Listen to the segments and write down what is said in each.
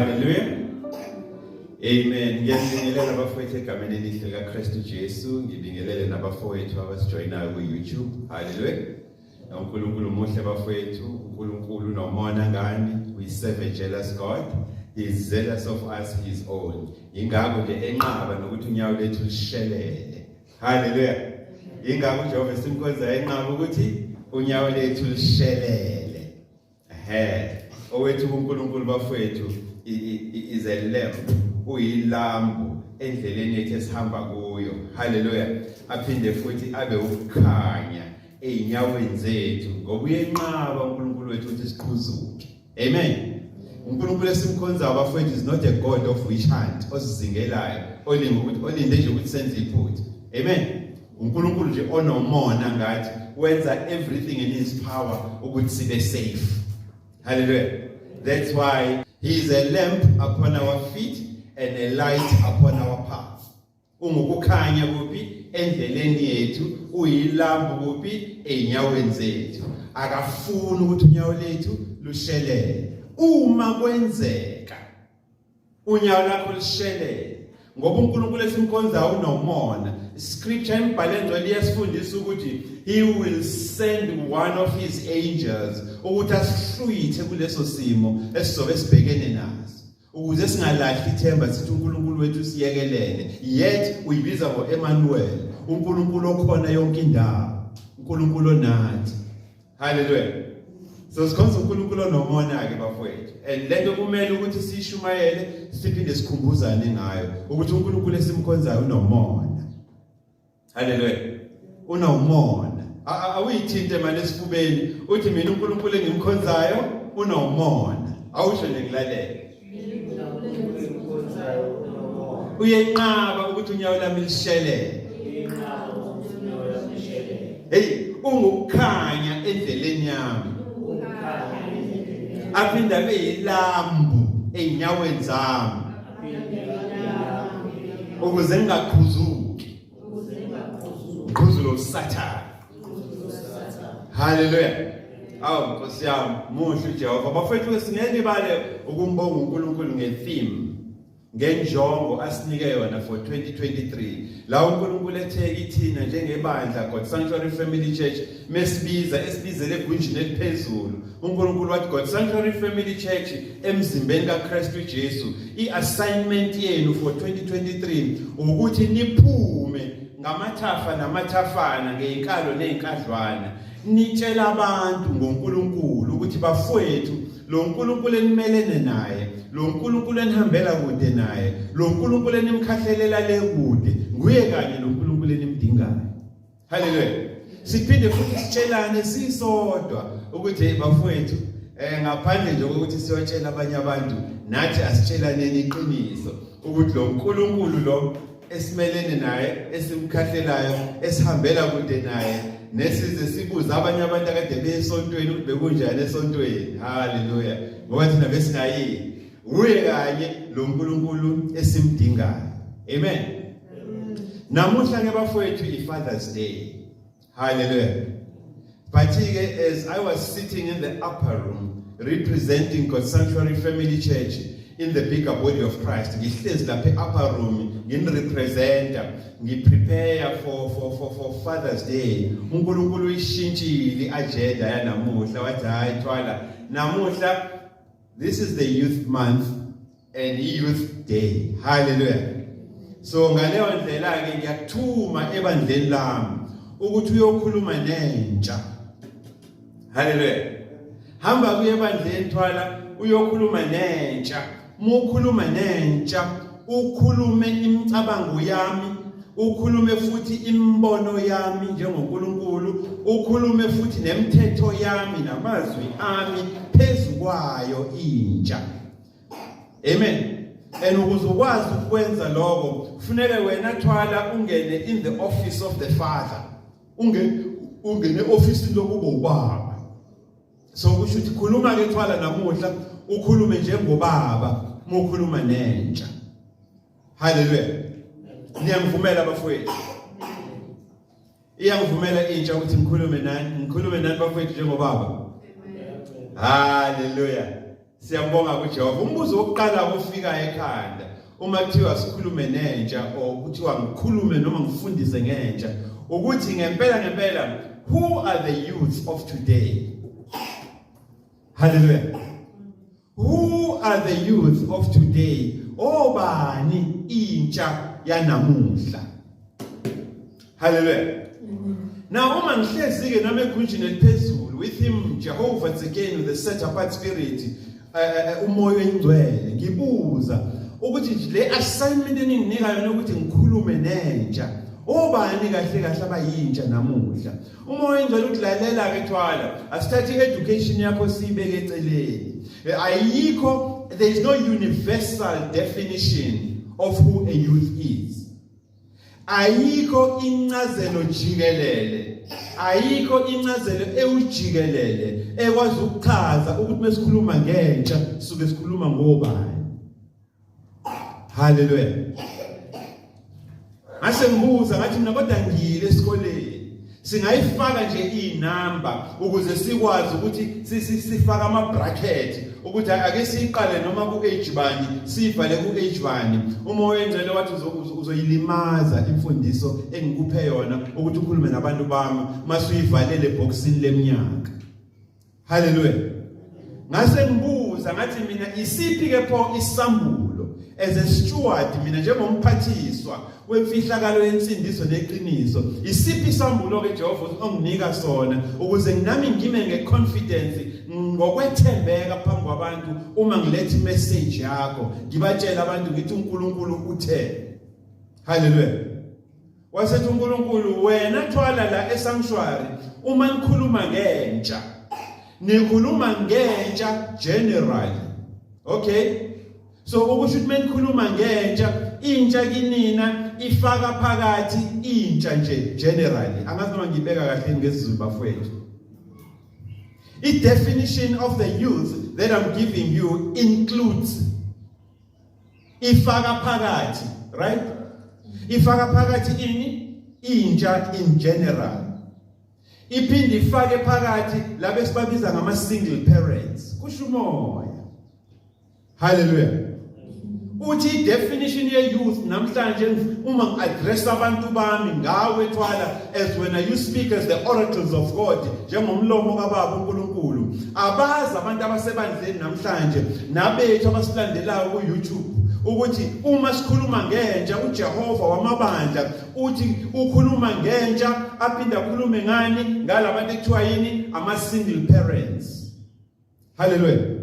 Hallelujah. Amen. Ngiyabingelela abafowethu egameni elihle kaKristu Jesu, ngibingelele nabafowethu abasijoyinayo ku-YouTube. Hallelujah. UNkulunkulu muhle bafowethu, uNkulunkulu unomona ngani, we serve a jealous God. He is zealous of us his own. Ingakho nje enqaba nokuthi unyawo lethu lishelele. Hallelujah. Ingakho uJehova simkhonza enqaba ukuthi unyawo lethu lishelele. Ehe. Owethu uNkulunkulu bafowethu is a lamp, uyilambu endleleni yethu esihamba kuyo. Hallelujah. Aphinde futhi abe ukukhanya ezinyaweni zethu ngoba uyenqaba uNkulunkulu wethu ukuthi siqhuzuke. Amen. uNkulunkulu esimkhonzayo bafowethu is not a God of witch hunt osizingelayo olinga ukuthi olinde nje ukuthi senze iphutha. Amen. uNkulunkulu nje onomona ngathi wenza everything in his power ukuthi sibe safe. Hallelujah. That's why he is a lamp upon our feet and a light upon our path. Ungukukhanya kuphi endleleni yethu, uyilambu kuphi ezinyaweni zethu. Akafuni ukuthi unyawo lethu lushelele. Uma kwenzeka unyawo lakho lishelele ngoba uNkulunkulu esimkhonzayo unomona. Scripture imibhalo engcwele iyasifundisa ukuthi he will send one of his angels ukuthi asihlwithe kuleso simo esizobe sibhekene naso. Ukuze singalahli ithemba sithi uNkulunkulu wethu siyekelele, yet uyibiza ngoEmmanuel, uNkulunkulu okhona yonke indawo, uNkulunkulu onathi. Haleluya. So sikhonza uNkulunkulu onomona ke bafowethu, and lento kumele ukuthi siyishumayele siphinde sikhumbuzane ngayo ukuthi uNkulunkulu esimkhonzayo unomona. Haleluya. Unomona. Awuyithinte manje esifubeni uthi mina uNkulunkulu engimkhonzayo unomona. Awusho nje ngilalele. Uyenqaba ukuthi unyawo lami lishelele. Hey, ungukukhanya endleleni yami. Aphinde abe yilambu ezinyaweni zami. Ukuze ngingaqhuzuki. Qhuzulo uSathane. Haleluya. Awu Nkosi yami, muhle uJehova. Bafethu singeke bale ukumbonga uNkulunkulu ngetheme ngenjongo asinike yona for 2023. La uNkulunkulu ethe kithina njengebandla God Sanctuary Family Church mesibiza esibizele egunjini eliphezulu. uNkulunkulu wathi God Sanctuary Family Church emzimbeni kaKristu Jesu i-assignment yenu for 2023 ukuthi niphume ngamathafa namathafana ngezinkalo nezinkadlwana nitshela abantu ngoNkulunkulu ukuthi bafowethu lo nkulunkulu enimelene naye, lo nkulunkulu enihambela kude naye, lo nkulunkulu enimkhahlelela le kude, nguye kanye lo nkulunkulu enimdingayo. Haleluya. Siphinde futhi sitshelane sisodwa ukuthi hey bafowethu, ngaphandle nje kokuthi siyotshela abanye abantu, nathi asitshelaneni iqiniso ukuthi lo nkulunkulu lo esimelene naye, esimkhahlelayo, esihambela kude naye, nesize sibuze abanye abantu akade besontweni ukuthi bekunjani esontweni. Haleluya. Ngoba thina besingayini. Uye kanye lo nkulunkulu esimdingayo. Amen. Namuhla ke bafowethu i-Father's Day. Hallelujah. But ke as I was sitting in the upper room representing God Sanctuary Family Church in the bigger body of Christ, ngihlezi lapha e-upper room nginirepresenta, ngiprepare for Father's Day. uNkulunkulu uyishintshile i-agenda yanamuhla, wathi hayi thwala namuhla, this is the youth month and youth day. Hallelujah. So ngaleyo ndlela ke ngiyakuthuma ebandleni lami ukuthi uyokhuluma nentsha. Hallelujah. Hamba kuye ebandleni thwala uyokhuluma nentsha. Mukhuluma nentsha ukhulume imicabango yami, ukhulume futhi imibono yami njengoNkulunkulu, ukhulume futhi nemithetho yami namazwi ami phezukwayo intsha. Amen. And ukuze ukwazi ukwenza lokho kufuneka wena thwala ungene in the office of the father. Ungene office lokuba ubaba. So kusho ukuthi khuluma ke thwala namuhla ukhulume njengobaba mukhuluma nentsha. Hallelujah. Niyangivumela bafowethu. Iyangivumela intsha ukuthi ngikhulume nani, ngikhulume nani bafowethu njengobaba. Hallelujah. Siyabonga kuJehova. Umbuzo wokuqala ofika ekhanda uma kuthiwa sikhulume nentsha or kuthiwa ngikhulume noma ngifundise ngentsha ukuthi ngempela ngempela, who are the youths of today? Hallelujah. Who are the youth of today? Obani intsha yanamuhla? Hallelujah. Now uma ngihlezi ke nami egunjini eliphezulu with him Jehovah again with the set apart spirit, umoya oyingcwele, ngibuza ukuthi nje le assignment eninginika yona ukuthi ngikhulume nentsha, obani kahle kahle abayintsha namuhla? Umoya oyingcwele uthi, "Lalela ke Thwala, asithathe i-education yakho siyibeke eceleni." Ayikho, there is no universal definition of who a youth is. Ayikho incazelo jikelele, ayikho incazelo ewujikelele ekwazi ukuchaza ukuthi mesikhuluma ngentsha suke sikhuluma ngobani. Haleluya. Ngase ngibuza ngathi mina, kodwa ngiyile esikoleni, singayifaka nje inamba ukuze sikwazi ukuthi sifaka ama bracket ukuthi ake siqale noma ku age bani, sivale ku age bani? Umoya Oyingcwele wathi, "Uzoyilimaza imfundiso engikuphe yona ukuthi ukhulume nabantu bami masuyivalele eboxini leminyaka." Haleluya. Ngase ngibuza ngathi mina, isiphi ke pho isambulo as a steward, mina njengomphathiswa wemfihlakalo yensindiso neqiniso, isiphi isambulo ke Jehova onginika sona ukuze nami ngime ngeconfidence, ngokwethembeka phambi kwabantu uma ngiletha imessage yakho, ngibatshela abantu ngithi uNkulunkulu uthe? Haleluya. Wasethi uNkulunkulu, "Wena Thwala, la esanctuary uma nikhuluma ngentsha, nikhuluma ngentsha generally." Okay, so ukusho ukuthi menikhuluma ngentsha, intsha kinina ifaka phakathi intsha nje generally. Angazi noma ngibeka kahle ngesiZulu, bafowethu. I definition of the youth that I'm giving you includes, ifaka phakathi, right? Ifaka phakathi ini? Intsha in general. Iphinde ifake phakathi laba esibabiza ngama single parents, kusho umoya. Hallelujah. Uthi i-definition ye-youth namhlanje uma ngi-address abantu bami ngawe Thwala, as when you speak as the oracles of God, njengomlomo kababa uNkulunkulu, abazi abantu abasebandleni namhlanje nabethu abasilandelayo ku-YouTube ukuthi uma sikhuluma ngentsha, uJehova wamabandla uthi ukhuluma ngentsha, aphinde akhulume ngani? Ngalabantu ekuthiwa yini? Ama-single parents. Haleluya.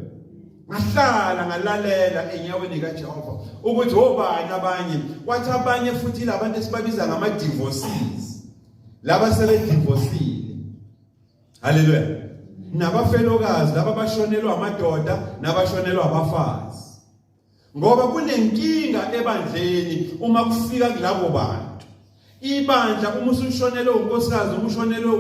Ngahlala ngalalela enyaweni kaJehova ukuthi obani abanye. Wathi abanye futhi labantu esibabiza ngama divorcees, laba sebe divorceile. Haleluya. Nabafelokazi, laba bashonelwa amadoda nabashonelwa abafazi, ngoba kunenkinga ebandleni uma kufika kulabo bantu. Ibandla, uma usushonelwe unkosikazi, uma ushonelwe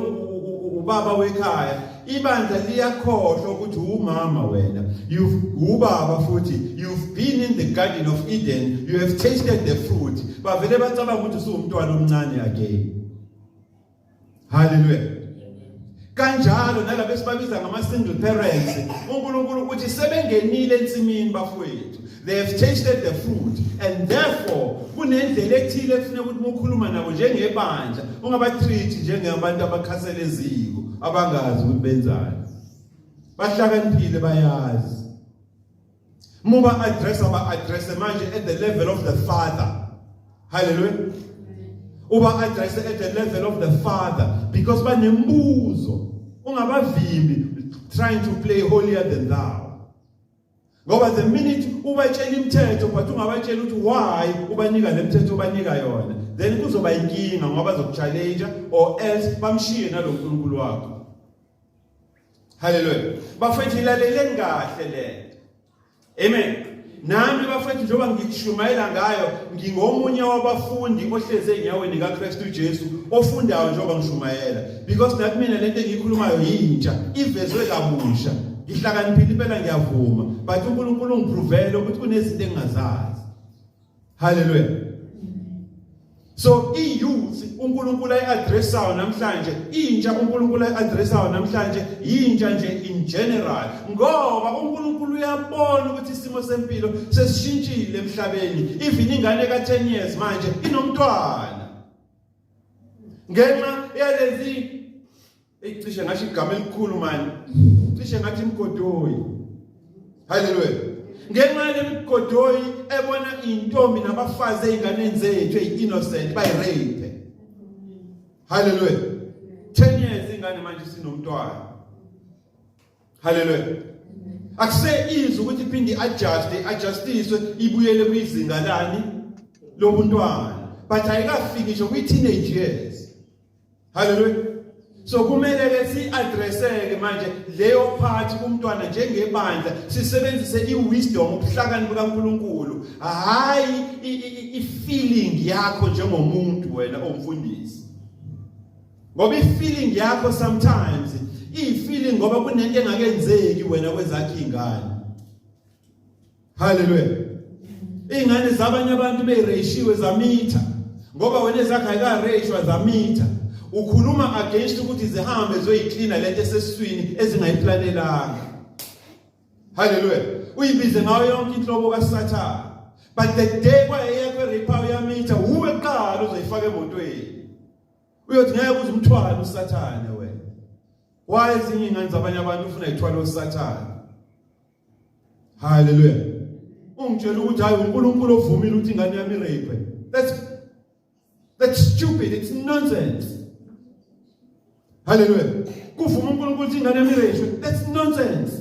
ubaba wekhaya, ibandla liyakhohlwa ukuthi umama wena, you've ubaba futhi, you've been in the Garden of Eden, you have tasted the fruit. Bavele bacabanga ukuthi usuwumntwana omncane again. Haleluya. Kanjalo nalabo esibabiza ngama single parents, uNkulunkulu uthi sebengenile ensimini bafowethu, they have tasted the fruit and therefore kunendlela ethile ekufuneka ukuthi mukhuluma nabo njengebandla, ungabatreat njengabantu abakhasela eziko, abangazi ukuthi benzani. Bahlakaniphile, bayazi. Muba address, aba address manje at the level of the father. Hallelujah. Uba address at the level of the father because banembuzo. Ungabavimbi trying to play holier than thou, ngoba the minute ubatshela imithetho but ungabatshela ukuthi why ubanika le mithetho ubanika yona, then kuzoba inkinga ngoba bazokuchallenge or else bamshiye nalo nkulunkulu wakho. Haleluya. Bafethu, ilaleleni kahle le. Amen. Nami bafethu, njengoba ngikushumayela ngayo, ngingomunye wabafundi ohleze enyaweni kaKristu Jesu, ofundayo njengoba ngishumayela, because nathi mina lento engiyikhulumayo yintsha, ivezwe kabusha. Ngihlakaniphile impela, ngiyavuma, but uNkulunkulu ungiprovele ukuthi kunezinto engingazazi. Haleluya. So i-youth uNkulunkulu ayi-addressayo namhlanje, intsha uNkulunkulu ayi-addressayo namhlanje, yintsha nje in general, ngoba uNkulunkulu uyabona ukuthi isimo sempilo sesishintshile emhlabeni. Even ingane ka-10 years manje inomntwana ngenxa yalezi, eyicishe ngasho igama elikhulu mani, cishe ngathi imgodoyi. Haleluya! Ngenxa yalemigodoyi ebona intombi nabafazi ezinganeni zethu eyi-innocent bayi-rape. Haleluya! 10 years ingane manje sinomntwana. Haleluya! Akuse izwi ukuthi iphinde i-adjust, adjustiswe, ibuyele kwizinga lani lobuntwana, but ayikafiki ngisho kwi-teenage years. Haleluya! So kumele ke si-addresseke manje leyo part kumntwana njengebandla, sisebenzise i-wisdom, ubuhlakani bukaNkulunkulu, hayi i-feeling yakho njengomuntu wena omfundisi, ngoba i-feeling yakho sometimes iyi-feeling ngoba kunento engakenzeki wena kwezakho ingane. Haleluya! Ingane zabanye abantu beyireyishiwe zamitha, ngoba wena ezakho ayikareyishwa zamitha, ukhuluma against ukuthi zihambe ziyoyiklina lento esesiswini ezingayiplanelanga. Haleluya! Uyibize ngayo yonke inhlobo kaSathane, but the day kwayeyekho erape yamitha, uwe kuqala uzoyifaka emotweni, uyothi ngeke uze umthwale uSathane wena. Why ezinye ingane zabanye abantu ufuna ithwale uSathane? Haleluya! Ungitshela ukuthi hayi, uNkulunkulu ovumile ukuthi ingane yami irape. That's stupid, it's nonsense. Haleluya! Kuvuma uNkulunkulu ukuthi ingane yami irape, that's nonsense,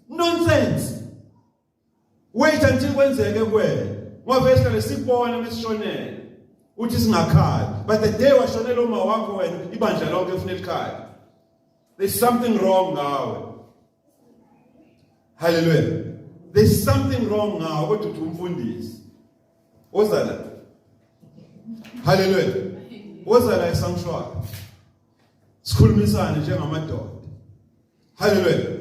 nonsense. Wait until kwenzeke kuwena, ngoba sihlale sibona mesishonele uthi singakhali, but the day washonela uma wakho wena, ibandla lonke ufuna likhali. There's something wrong ngawe. Hallelujah! There's something wrong ngawe, kodwa uthi umfundisi. Woza la. Hallelujah! Woza la esanctuary, sikhulumisane njengamadoda. Hallelujah!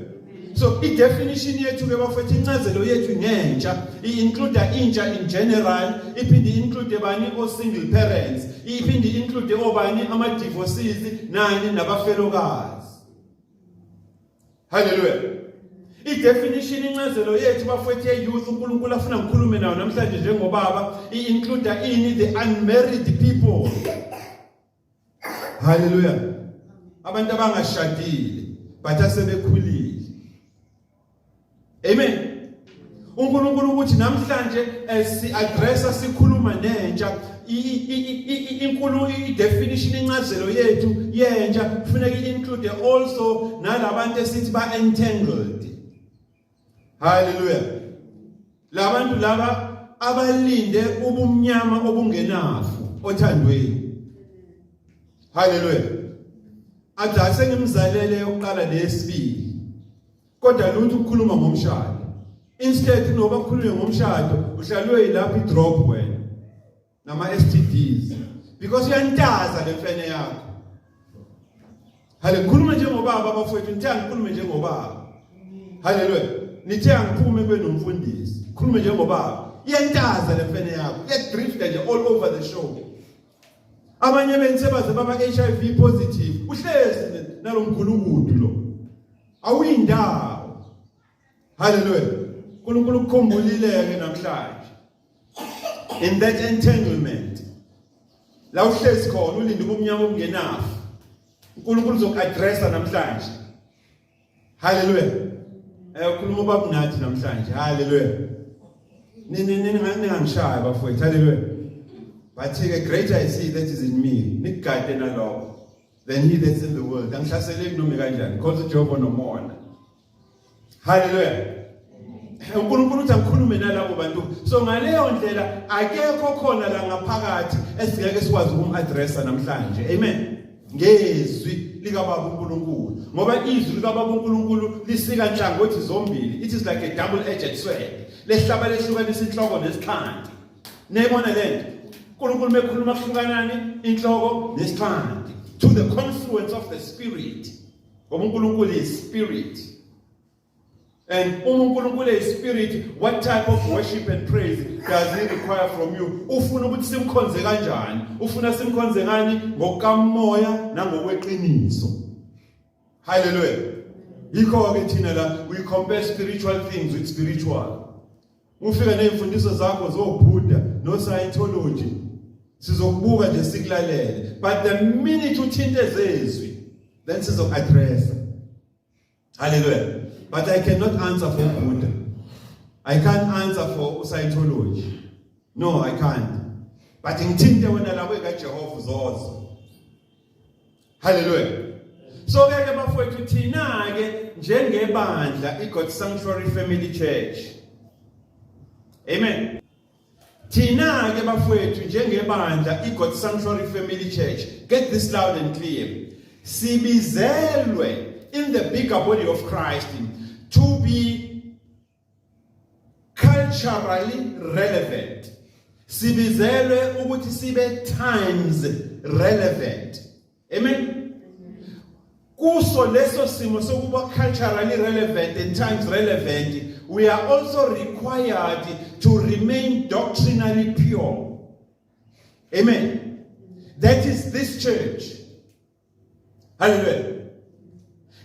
So i-definition yethu ke bafethu, incazelo yethu ngentsha, i-include intsha in general, iphinde include bani? O single parents, iphinde include obani? Ama divorcees nani nabafelokazi. Hallelujah! I-definition, incazelo yethu bafethu ye-youth uNkulunkulu afuna ngikhulume nayo namhlanje njengobaba, i-include ini? The unmarried people. Hallelujah! Abantu abangashadile but asebekhulile. Amen. UNkulunkulu ukuthi namhlanje si addressa, sikhuluma nentsha, inkulu i-definition, incazelo yethu yentsha kufuneka i-include also nalabantu esithi ba entangled. Hallelujah! Labantu laba abalinde ubumnyama obungenafu othandweni. Hallelujah! Athi asengimzalele yokuqala lesibili, kodwa lutho ukukhuluma ngomshado. Instead kunoba kukhulunywe ngomshado, uhlalwe yilapho i-drop wena nama STDs, because uyantaza lemfene yakho. Hale, khuluma njengobaba bafowethu, nithe angikhulume njengobaba. Haleluya! Nithe angiphume kube nomfundisi, khulume njengobaba. Iyantaza lemfene yakho, iyadrifta nje all over the show. Abanye benu sebaze baba HIV positive, uhlezi nalomgulukudu lo, awuyindawo. Haleluya! uNkulunkulu ukukhumbulile ke namhlanje in that entanglement la uhlezi khona ulinde ubumnyama obungenafu. uNkulunkulu uzoku-addressa namhlanje. Haleluya! Ukhuluma ubaba nathi namhlanje. Haleluya! Nini ningangishaya bafowethu. Haleluya! But ke greater is he that is in me, nikugade nalokho, than he that's in the world. Angihlaseleki noma kanjani because uJehova nomona. Haleluya! uNkulunkulu uthi akukhulume nalabo bantu. So ngaleyo ndlela akekho khona la ngaphakathi esingeke sikwazi ukum-addressa namhlanje, amen, ngezwi likaBaba uNkulunkulu, ngoba izwi likaBaba uNkulunkulu lisika nhlangothi zombili. It is like a double edged sword, lehlaba lehlukanisa inhloko nesixhanti. Niyibona lento? uNkulunkulu mekhuluma kuhlukanani inhloko nesixhanti, to the confluence of the spirit, ngoba uNkulunkulu is spirit. And uma uNkulunkulu eyispirit, what type of worship and praise does he require from you? Ufuna ukuthi simkhonze kanjani? Ufuna simkhonze ngani? Ngokukamoya nangokweqiniso. Hallelujah. Yikho ke thina la we compare spiritual things with spiritual. Ufika nezimfundiso zakho zoBuddha no Scientology. Sizokubuka nje sikulalele. But the minute uthinte zezwi, then sizoku-addressa. Hallelujah. But I cannot answer for Buddha. I can't answer for Scientology. No, I can't. But ngithinte wena la kwekaJehova uzozwa. Hallelujah. So ke ke bafowethu, thina ke njengebandla iGod Sanctuary Family Church. Amen. Thina ke bafowethu njengebandla iGod Sanctuary Family Church, get this loud and clear. Sibizelwe in the bigger body of Christ to be culturally relevant. Sibizelwe ukuthi sibe times relevant. Amen. Kuso leso simo sokuba culturally relevant and times relevant, we are also required to remain doctrinally pure. Amen. That is this church. Hallelujah.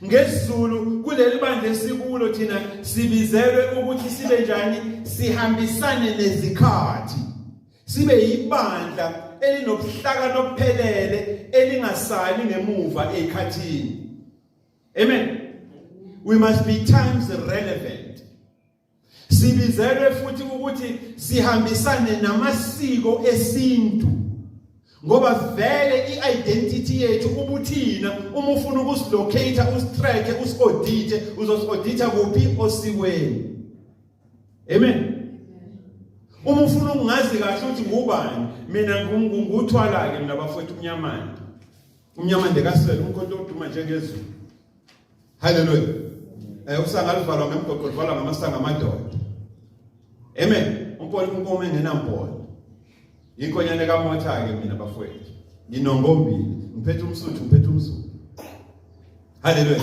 NgesiZulu, kuleli bandla esikulo thina sibizelwe ukuthi sibe njani? Sihambisane nezikhathi. Sibe yibandla elinobuhlakani obuphelele, elingasali ngemuva ezikhathini. Amen. We must be times relevant. Sibizelwe futhi ukuthi sihambisane namasiko esintu. Ngoba vele i-identity yethu, ubuthina, uma ufuna ukusilocate, usitrack, usiaudite, uzosiaudita kuphi? Osikweni. Amen. Uma ufuna ukungazi kahle ukuthi ngubani, mina nguthwala ke mina bafowethu umnyamande. Umnyamande kaswele umkhonto oduma njengezulu. Hallelujah. Usanga luvalwa ngemgoqo, luvalwa ngamasanga amadoda. Amen. Umpolo, inkomo engenampondo. Inkonyane kamotha ke mina bafowethu. Nginongombili, ngiphethe umsuthu, ngiphethe umzulu. Hallelujah.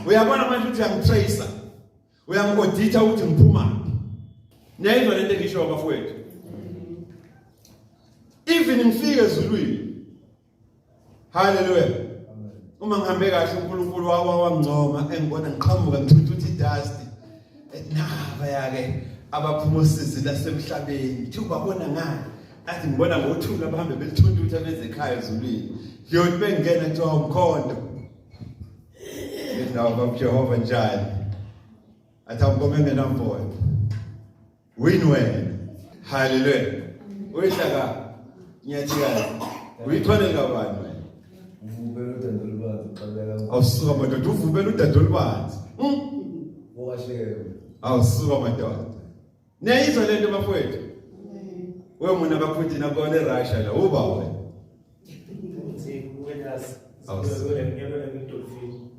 Uyabona manje ukuthi uyangitracer. Uyangi-audita ukuthi ngiphuma. Niyayizwa lento engisho, bafowethu? Even ngifike ezulwini. Hallelujah. Uma ngihambe kahle, uNkulunkulu wawa wangcoma engibona ngiqhamuka ngithutha idust. Ethi naba yake abaphuma usizi lasemhlabeni. Thi ubabona ngani? Athi ngibona ngothula abahambe belithuntutha beze ekhaya ezulwini. Ngiyothi bengena kuthiwa umkhonto. Ngithi baba Jehova, njani? Athi awukome ngenampondo. Win wena. Hallelujah. Uyihlaka ngiyathikazi. Uyithwale kabani wena? Uvubela udando olubanzi uxabeka. Awusuka madoda, uvubela udado olubanzi. Owasheke. Awusuka madoda. Niyayizwa lento, bafowethu? We muna kaPutin akona eRussia la uba wena.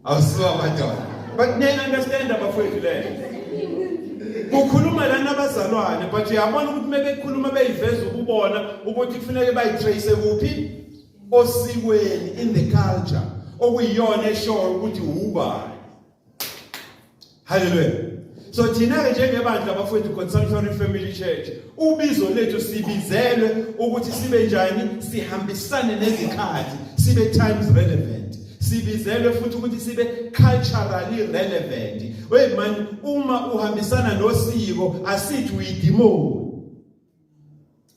Awusuka madoda. But niya understand, bafowethu, le. Kukhuluma lana abazalwane, but uyabona ukuthi mebekhuluma beyiveza ukubona ukuthi kufuneke bayitrace kuphi? Osikweni, in the culture okuyiyona eshoyo ukuthi ubani. Hallelujah. So thina ke njengebandla bafowethu, God Sanctuary Family Church, ubizo lethu, sibizelwe ukuthi sibe njani? Sihambisane nezikhathi, sibe times relevant. Sibizelwe futhi ukuthi sibe culturally relevant. Wey man, uma uhambisana nosiko asithi uyidimoni.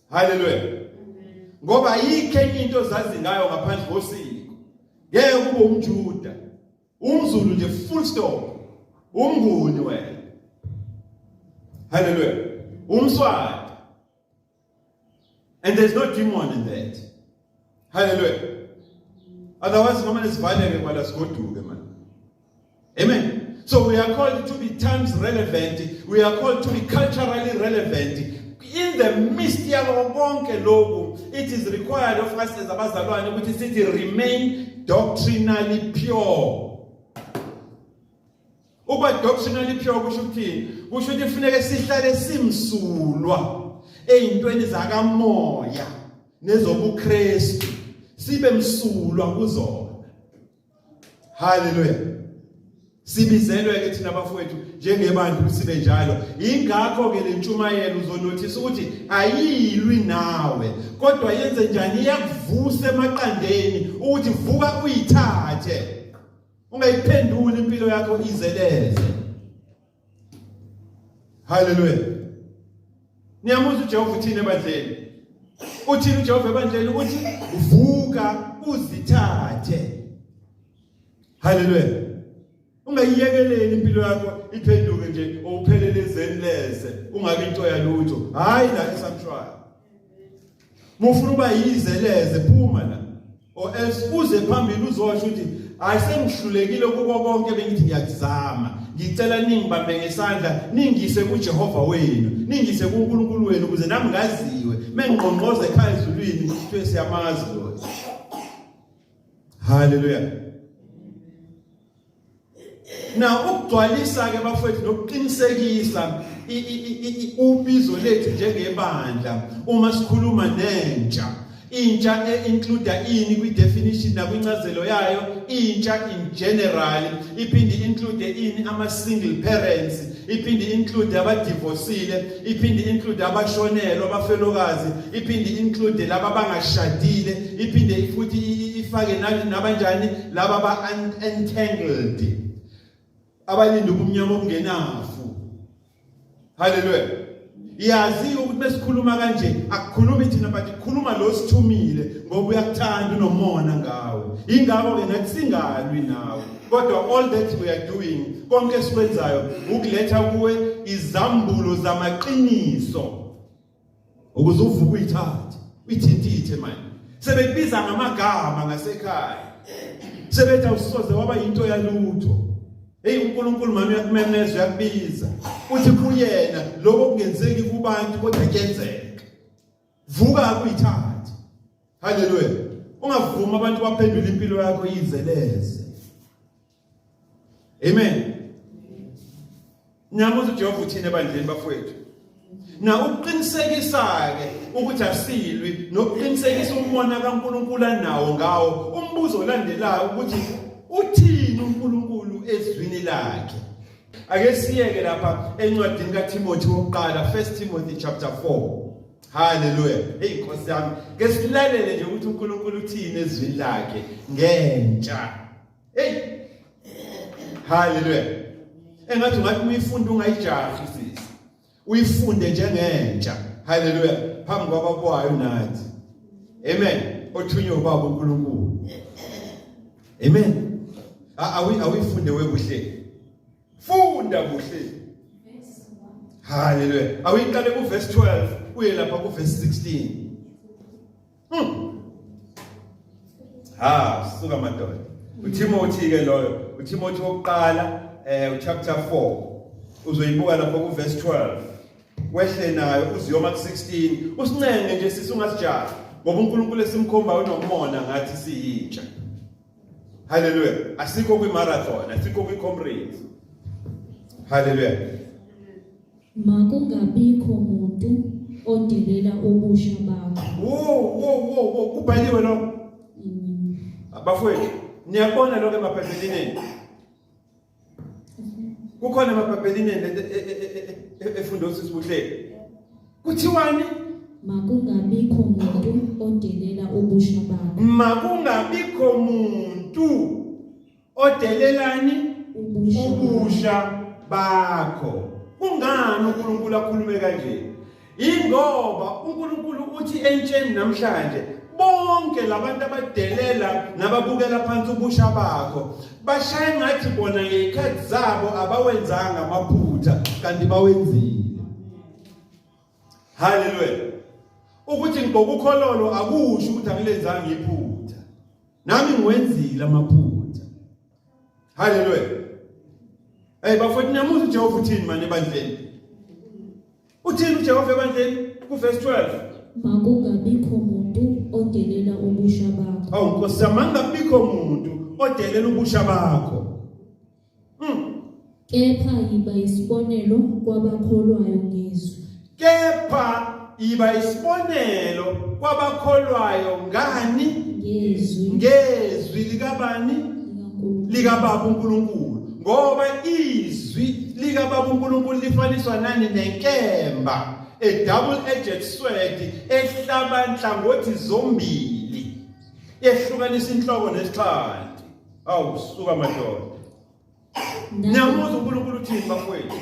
Hallelujah. Ngoba ayikho enye into ozazi ngayo ngaphandle kosiko. Ngeke kube umJuda. UmZulu nje, full stop. UmNguni wena. Hallelujah. UmSwati. And there's no demon in that. Hallelujah. Otherwise noma nisivaleke kwala sigoduke man. Amen. So we are called to be times relevant. We are called to be culturally relevant. In the midst yako konke lokhu, it is required of us as abazalwane ukuthi sithi remain doctrinally pure. Ukuba doctrinally pure kusho ukuthini? Kusho ukuthi kufuneke sihlale simsulwa eyintweni zakamoya nezobuKristu, sibe msulwa kuzona. Hallelujah. Sibizelwe ke thina bafowethu njengebandla ukuthi sibe njalo. Ingakho ke lentshumayelo uzonothisa ukuthi ayilwi nawe, kodwa yenze njani iyakuvusa emaqandeni ukuthi vuka uyithathe. Ungayiphenduli impilo yakho izeleze. Haleluya. Niyamuzwa uJehova uthini ebandleni? Uthini uJehova ebandleni ukuthi vuka uzithathe. Haleluya. Ungayiyekeleli impilo yakho iphenduke nje uphelele ezeni leze ungabi into yalutho. Hayi la esanctuary. Mufuna uba yizeleze phuma la. Or else uze phambili uzosho ukuthi hayi sengihlulekile kuko konke bengithi ngiyakuzama. Ngicela ningibambe ngesandla ningise kuJehova wenu, ningise kuNkulunkulu wenu ukuze nami ngaziwe. Mengqongqoza ekhaya ezulwini kuthiwe siyamazi lo. Haleluya. Na ukugcwalisa ke bafowethu nokuqinisekisa ubizo lethu njengebandla uma sikhuluma nentsha intsha e-include ini kwi-definition nakwincazelo yayo intsha in general iphinde include ini ama-single parents iphinde include abadivosile iphinde include abashonelwa abafelokazi iphinde include laba abangashadile iphinde futhi ifake nabanjani laba aba entangled abalinda ubumnyama obungenafu. Haleluya. Yazi ukuthi besikhuluma kanje akukhulumi thina but kukhuluma lo sithumile ngoba uyakuthanda unomona ngawe. Ingakho ke nathi singalwi nawe. Kodwa all that we are doing konke esikwenzayo ukuletha kuwe izambulo zamaqiniso ukuze uvuke uyithathe uyithintithe manje. Sebekubiza ngamagama ngasekhaya. Sebethi awusoze waba yinto yalutho. Hey uNkulunkulu manje uyakumemeza uyakubiza. Uthi kuyena lokho kungenzeki kubantu kodwa kuyenzeka. Vuka kuyithathe. Haleluya. Ungavumi abantu baphendule impilo yakho izeleze. Amen. Niyamuzwa uJehova uthini ebandleni bafowethu? Na ukuqinisekisa-ke ukuthi asilwi nokuqinisekisa umona kaNkulunkulu anawo ngawo umbuzo olandelayo ukuthi uthini uNkulunkulu ezwini lakhe. Ake siyeke lapha encwadini kaTimothy wokuqala 1 Timothy chapter 4. Haleluya. Hey Nkosi yami, ke silalele nje ukuthi uNkulunkulu uthini ezwini lakhe ngentsha. Hey. Haleluya. Engathi ungathi uyifunda ungayijahi sisi. Uyifunde njengentsha. Haleluya. Phambi kwabakwayo nathi. Amen. Othunywe ubaba uNkulunkulu. Amen. Awi awifunde wekuhle. Funda kuhle. Haleluya. Awiqale ku verse 12 uye lapha ku verse 16. Ha, suka madoda. uTimothy ke loyo, uTimothy wokuqala uchapter 4. Uzoyibuka lapho ku verse 12. Wehle nayo uziyoma ku 16. Usincenge nje sisi ungasijahi ngoba uNkulunkulu esimkhomba unomona ngathi siyintsha. Haleluya. Asikho kwi marathon, asikho kwi comrades. Haleluya. Makungabikho muntu odelela ubusha bakho. Wo wo wo wo kubhaliwe lo. Abafowethu, niyabona lokho emabhayibhelini. Kukhona emabhayibhelini lento efunda usisi Buhle. Kuthiwani? Makungabikho muntu odelela ubusha bakho. Makungabikho muntu odelelani ubusha bakho. Kungani uNkulunkulu akhulume kanje? Ingoba uNkulunkulu uthi entsheni namhlanje bonke labantu abadelela nababukela phansi ubusha bakho bashaya ngathi bona ngeyikhathi zabo abawenzanga amaphutha kanti bawenzile. Haleluya. Ukuthi ngibhoka ukhololo akusho ukuthi angilenzanga iphutha. Nami ngiwenzile amaphutha. Haleluya. Hey bafowethu niyamuzwa uJehova uthini manje ebandleni? Uthini uJehova ebandleni kuverse 12? Makungabikho muntu odelela ubusha bakho. Awu Nkosi yami, makungabikho muntu odelela ubusha bakho. Kepha yiba isibonelo kwabakholwayo ngezwi. Kepha yiba isibonelo kwabakholwayo ngani? Ngezwi. Ngezwi likabani? Likababa uNkulunkulu. Ngoba izwi lika Baba uNkulunkulu lifaniswa nani? Nenkemba, a double edged sword, ehlaba nhlangothi zombili, ehlukanisa inhloko nesixhanti. Awu, suka madoda. Niyamuzwa uNkulunkulu uthini, bafowethu?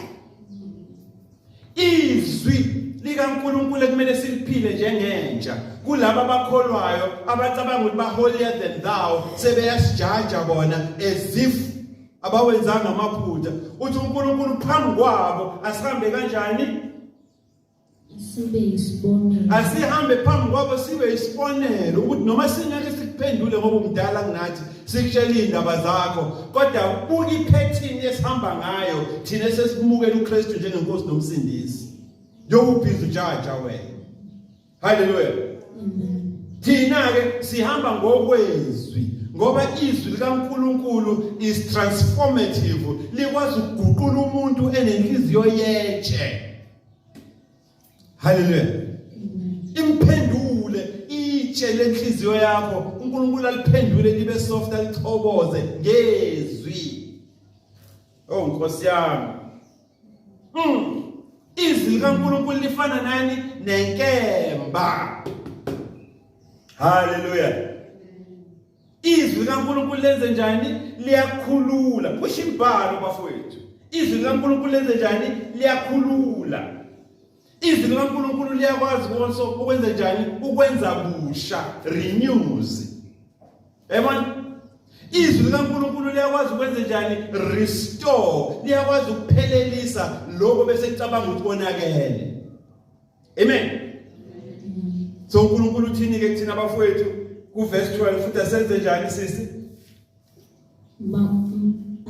Izwi likaNkulunkulu ekumele siliphile njengentsha kulabo abakholwayo abacabanga ukuthi ba-holier than thou, sebeyasijaja bona as if abawenzanga amaphutha. Uthi uNkulunkulu phambi kwabo asihambe kanjani? Sibe isibonelo. Asihambe phambi kwabo sibe isibonelo, ukuthi noma singeke sikuphendule ngoba umdala kunathi, sikutshela iy'ndaba zakho, kodwa buka iphethini esihamba ngayo thina esesimukela uKristu njengenkosi nomsindisi, njengoba ubhizi ujaja wena. Haleluya. Thina-ke sihamba ngokwezwi, ngoba izwi likaNkulunkulu is transformative, likwazi ukuguqula umuntu enenhliziyo yetshe. Haleluya. Imphendule itshe lenhliziyo yakho, uNkulunkulu aliphendule libe soft, alichoboze ngezwi. Oh, Nkosi yami. Izwi likaNkulunkulu lifana nani? Nenkemba. Haleluya. Izwi likaNkulunkulu lenze njani? Liyakhulula. Kusho imbhalo, bafowethu. Izwi likaNkulunkulu lenze njani? Liyakhulula. Izwi likaNkulunkulu liyakwazi konso ukwenza njani? Ukwenza busha, renews. Yabona? Izwi likaNkulunkulu liyakwazi ukwenza njani? Restore. Liyakwazi ukuphelelisa lokho bese kucabanga ukuthi konakele. Amen. So uNkulunkulu uthini ke kuthina, bafowethu, ku verse 12 futhi? Asenze njani, sisi?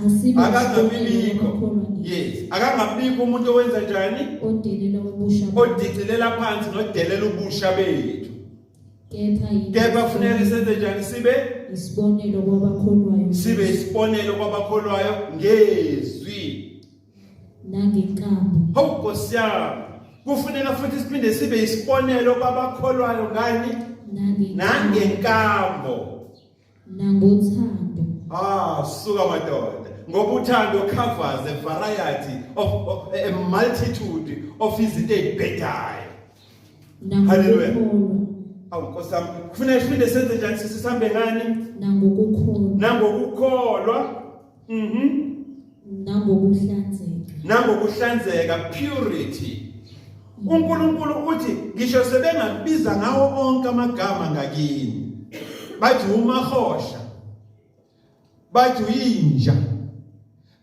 Asibe Akangabibikho, yes, akangabikho umuntu owenza njani? Odelela ubusha. Odicilela phansi nodelela ubusha bethu. Kepha Kepha kufuneka senze njani? Sibe isibonelo kwabakholwayo. Sibe isibonelo kwabakholwayo ngezwi nangenkambo. Hawu, Nkosi yami, kufuneka futhi siphinde sibe isibonelo kwabakholwayo ngani? Nangenkambo. Nangothando. Ah, suka madoda, ngoba uthando covers a variety of a multitude of izinto ezibhedayo. Hallelujah. Nangokukholwa. Awu, Nkosi yami, kufuneka siphinde senze njani? Sisihambe ngani? Nangokukholwa. Nangokukholwa. Nangokuhlanzeka. Nangokuhlanzeka, purity. uNkulunkulu uthi ngisho sebengakubiza ngawo onke amagama ngakini, bathi umahosha, bathi uyinja,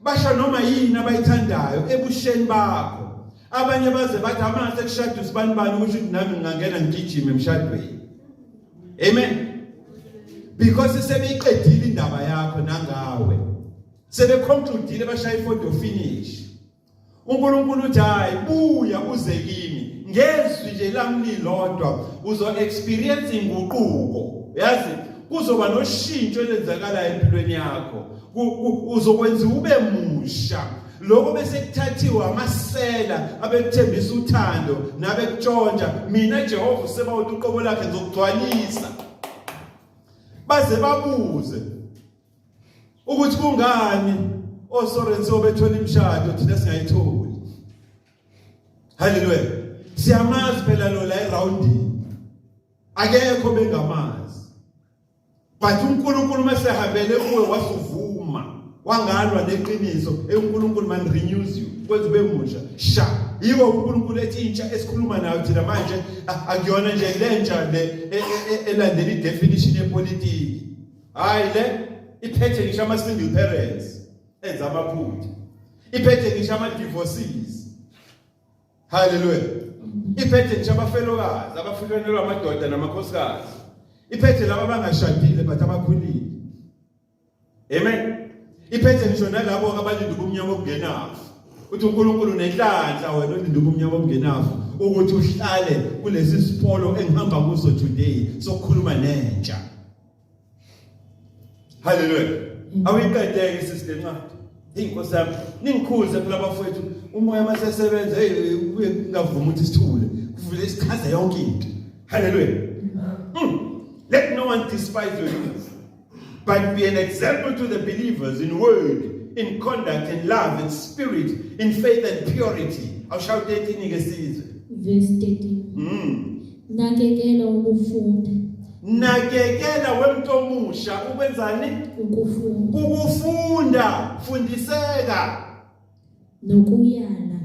basho noma yini abayithandayo ebusheni bakho. Abanye baze bathi amase kushada usibani bani, kusho ukuthi nami ngingangena ngigijime emshadweni. Amen. Because sebeyiqedile indaba yakho nangawe, sebeconcludile, bashaya i-photo finish. uNkulunkulu uthi hayi, buya uze kimi ngezwi nje lami lilodwa, uzo experience inguquko. Yazi, kuzoba noshintsho elenzakalayo empilweni yakho, uzokwenza ube musha. Lokho bese kuthathiwa amasela abekuthembisa uthando nabekutshontsha, mina Jehova usebawuthi uqobo lakhe ngizokugcwalisa, baze babuze ukuthi kungani osorenso bethola imishado, thina singayitholi. Haleluya. Siyamazi phela lo la eroundini, akekho bengamazi. But uNkulunkulu masehambele kuwe, wasuvuma, wangalwa neqiniso, uNkulunkulu man renews you, kwenza ube musha sha. Yiwo uNkulunkulu ethi intsha esikhuluma nayo thina manje akuyona nje lentsha le elandela idefinition yepolitiki. Hayi, le iphethe ngisho ama single parents enza amaphutha, iphethe ngisho ama divorcees. Haleluya. Iphethe ngisho abafelokazi abafuhlelwa amadoda namakhosikazi, iphethe laba abangashadile but abakhulile. Amen. Iphethe ngisho nalabo abalinda ubumnyama obungenafu. Uthi uNkulunkulu nenhlanhla wena olinda ubumnyama obungenafu ukuthi uhlale kulesi sipolo engihamba kuso today sokukhuluma nentsha. Haleluya. Awuyiqedeke, sisi, lencwadi. Hey, Nkosi yami, ningikhuze phela, bafowethu, umoya masesebenza, hey, kuye kungavumi ukuthi sithule. Kuvule isichaze yonke into. Haleluya. Let no one despise your youth, but be an example to the believers in word, in conduct, in love, in spirit, in faith and purity. Awushawu 13 ke sizwe. Verse 13. Nakekela ukufunda. Nakekela wemntu omusha ukwenzani? Ukufunda. Ukufunda, fundiseka. Nokuyala.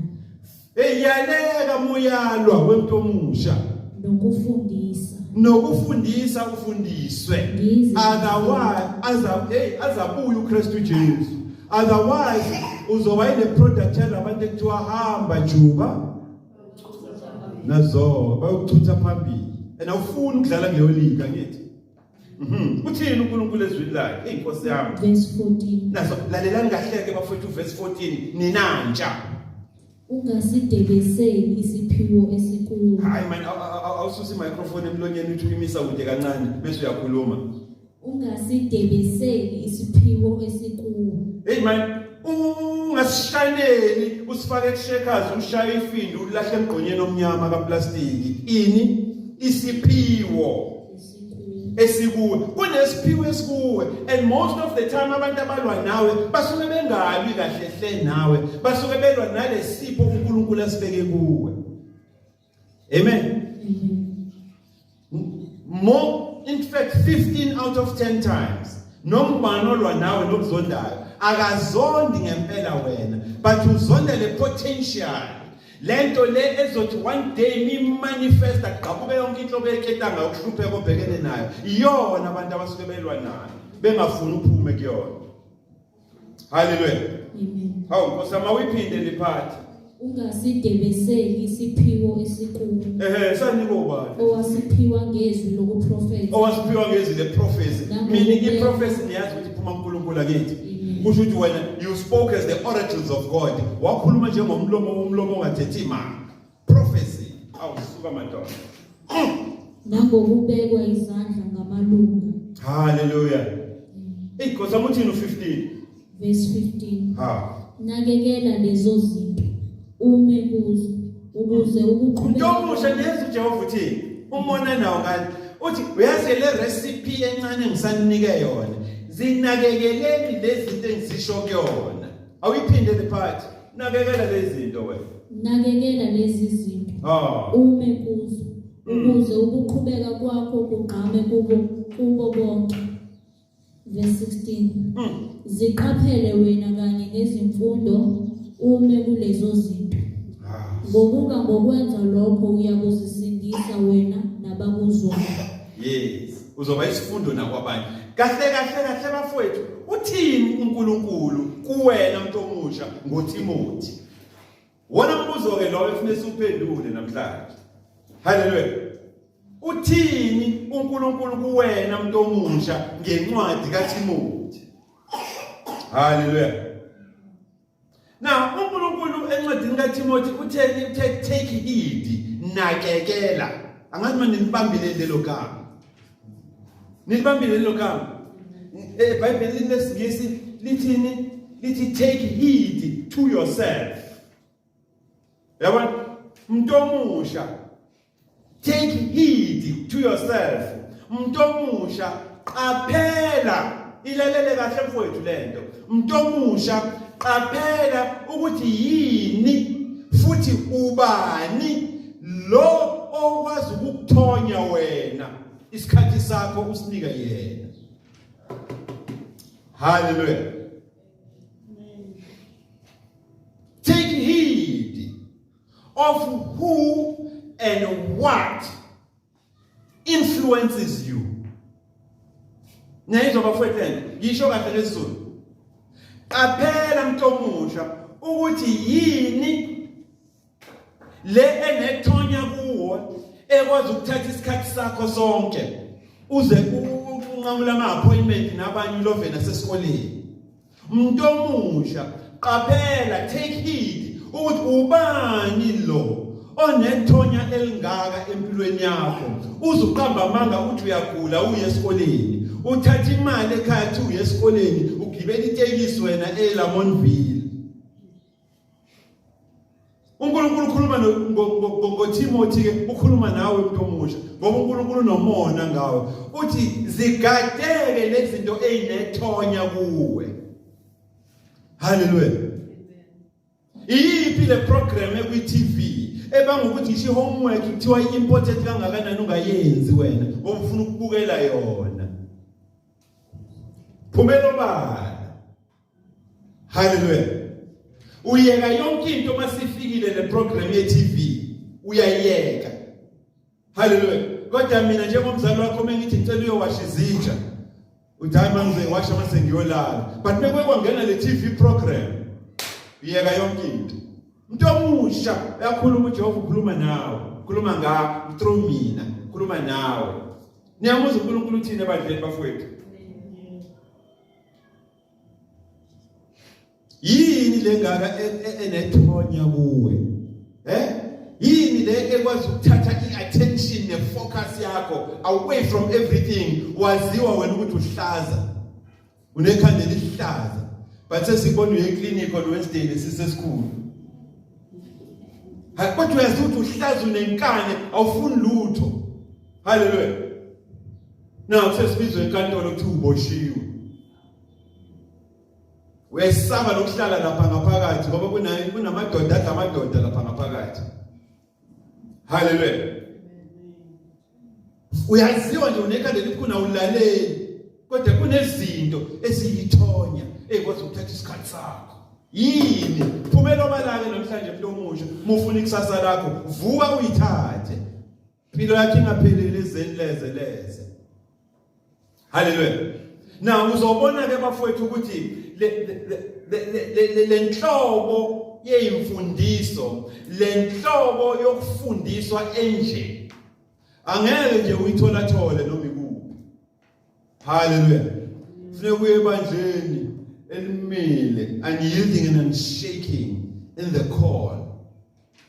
Eyaleka muyalwa wemntu omusha. Nokufundisa. Nokufundisa ufundiswe. Ngize. Otherwise aza hey azabuya uKristu Jesu. Otherwise uzoba ile product yalabantu ekuthiwa hamba juba nazo bayokuthutha phambili. And awufuni ukudlala kuleyo league angithi. Uthini uNkulunkulu ezwini lakhe? Hey Nkosi yami. Verse 14. Naso lalelani kahle ke bafowethu verse 14 ninantsha. Ungasidebeseli isiphiwo esikuwe. Hayi man, awususa imicrophone emlonyeni uthi uyimisa kude kancane bese uyakhuluma. Ungasidebeseli isiphiwo esikuwe. Hey man, ungasishaneli usifake kushekhazi ushaye ifindo ulahle emgqonyeni omnyama kaplastiki. Ini isiphiwo Esikuwe. esikuwe. Kunesiphiwo esikuwe and most of the time abantu abalwa nawe basuke bengalwi kahle hle nawe, basuke belwa nalesipho uNkulunkulu asibeke kuwe. Amen. Amen. More, in fact 15 out of 10 times noma olwa nawe nokuzondayo akazondi ngempela wena, but uzonda le potential, lento le ezothi one day mi manifest agqabuke yonke inhlobo yeketanga yokuhlupheka obhekene nayo. Iyona abantu abasuke belwa nayo bengafuni uphume kuyona. Hallelujah. Amen. Hawu Nkosi yami, awuyiphinde liphathi. Ungasidebeseli isiphiwo esikuwe. Ehe, sanike ubani? Owasiphiwa ngezwi lokuprofetha. Owasiphiwa ngezwi le prophecy. Nangokuphela. Meaning i-prophecy niyazi ukuthi iphuma kuNkulunkulu akithi. Amen. Kusho ukuthi wena you spoke as the oracles of God. Wakhuluma njengomlomo womlomo ongathethi imanga. Prophecy. Awusuka madoda. Nangokubekwa izandla ngamalunga. Hallelujah. Hey Nkosi yami, uthini u15? Verse 15. Ha. Nakekela lezo zinto ume kuzo ukuze ukuqhubeka. Ntomusha niyazi uJehova uthini? Umona nawo ngani? Uthi uyazi le recipe encane ngisanike yona. Zinakekeleni lezi zinto engizisho kuyona. Awuyiphinde le part. Nakekela lezi zinto wena. Nakekela lezi zinto Ah. ume kuzo ukuze ukuqhubeka kwakho kugqame kubo bonke. Verse 16. Ziqaphele wena kanye nezimfundo ume kulezo zinto. Ah. Ngokuba ngokwenza lokho uyakuzisindisa wena nabakuzwayo. Yes, uzoba isifundo nakwabanye. Kahle kahle kahle bafowethu, uthini uNkulunkulu kuwena mntu omusha ngoTimothy? Wona mbuzo ke lo efuna siuphendule namhlanje. Hallelujah. Uthini uNkulunkulu kuwena mntu omusha ngencwadi kaTimothy? Hallelujah. Now uNkulunkulu encwadini kaTimothy utheni? Uthe take heed, nakekela. Angazi manje nilibambile lelo gama. Nilibambile lelo gama. EBhayibhelini lesiNgisi lithini? Lithi take heed to yourself. Yabona? Umuntu omusha take heed to yourself. Umuntu omusha qaphela, ilalele kahle mfowethu lento. Umuntu omusha qaphela ukuthi yini futhi ubani lo okwazi ukukuthonya wena isikhathi sakho usinika yena. Hallelujah. Take heed of who and what influences you. Niyayizwa bafowethu lento? Ngisho kahle ngesiZulu. Qaphela mntu omusha ukuthi yini le enethonya kuwo ekwazi ukuthatha isikhathi sakho sonke uze unqamula ama-appointment nabanye ulove nasesikoleni. Umuntu omusha qaphela, take heed ukuthi ubani lo onethonya elingaka empilweni yakho, uzuqamba amanga uthi uyagula uye esikoleni, uthatha imali ekhaya uthi uye esikoleni, ugibela itekisi wena eLamontville. uNkulunkulu ukhuluma ngoTimothy ke, ukhuluma nawe umuntu omusha ngoba uNkulunkulu unomona ngawe. Uthi zigadeke lezi zinto ezinethonya kuwe. Hallelujah. Iyiphi le program ekwi TV ebanga ukuthi ngisho homework kuthiwa i-important kangakanani ungayenzi wena ngoba ufuna ukubukela yona. Phumela obala. Hallelujah. Uyeka yonke into masifikile le program ye TV uyayiyeka. Hallelujah. Kodwa mina njengomzali wakho mengithi ngicela uyowasha izitsha. Uthi hayi manje ngizoyiwasha mase ngiyolala. But mekwe kwangena le TV program uyeka yonke into. Umuntu omusha uyakhuluma uJehova ukhuluma nawe. Ukhuluma nga through mina, ukhuluma nawe. Niyamuzwa uNkulunkulu uthini ebandleni bafowethu? Yini lengaka e, e, enethonya kuwe? Eh? Yini le ekwazi ukuthatha i-attention ne-focus yakho away from everything waziwa wena ukuthi uhlaza. Unekhanda elihlaza. But sesikubona uye clinic on Wednesday lesisesikhulu. Hayi kodwa uyazi ukuthi uhlaza unenkani awufuni lutho. Hallelujah. Now sesibizwe enkantolo kuthiwa uboshiwe. Uyesaba nokuhlala lapha ngaphakathi ngoba kunamadoda adla amadoda lapha ngaphakathi. Hallelujah. Uyaziwa nje unekhanda elikhulu awulaleli kodwa kunezinto eziyithonya ezikwazi ukuthatha isikhathi sakho. Yini? Phumela obalake namhlanje mntu omusha, mufuna ikusasa lakho, vuka uyithathe. Impilo yakhe ingapheleli ezeni leze leze. Haleluya. Now uzobona ke bafowethu ukuthi le le le nhlobo yeyimfundiso, le nhlobo yokufundiswa enje angeke nje uyithola thole noma ikuphi. Haleluya. Funeka uye ebandleni elimile unyielding and unshaking in the call.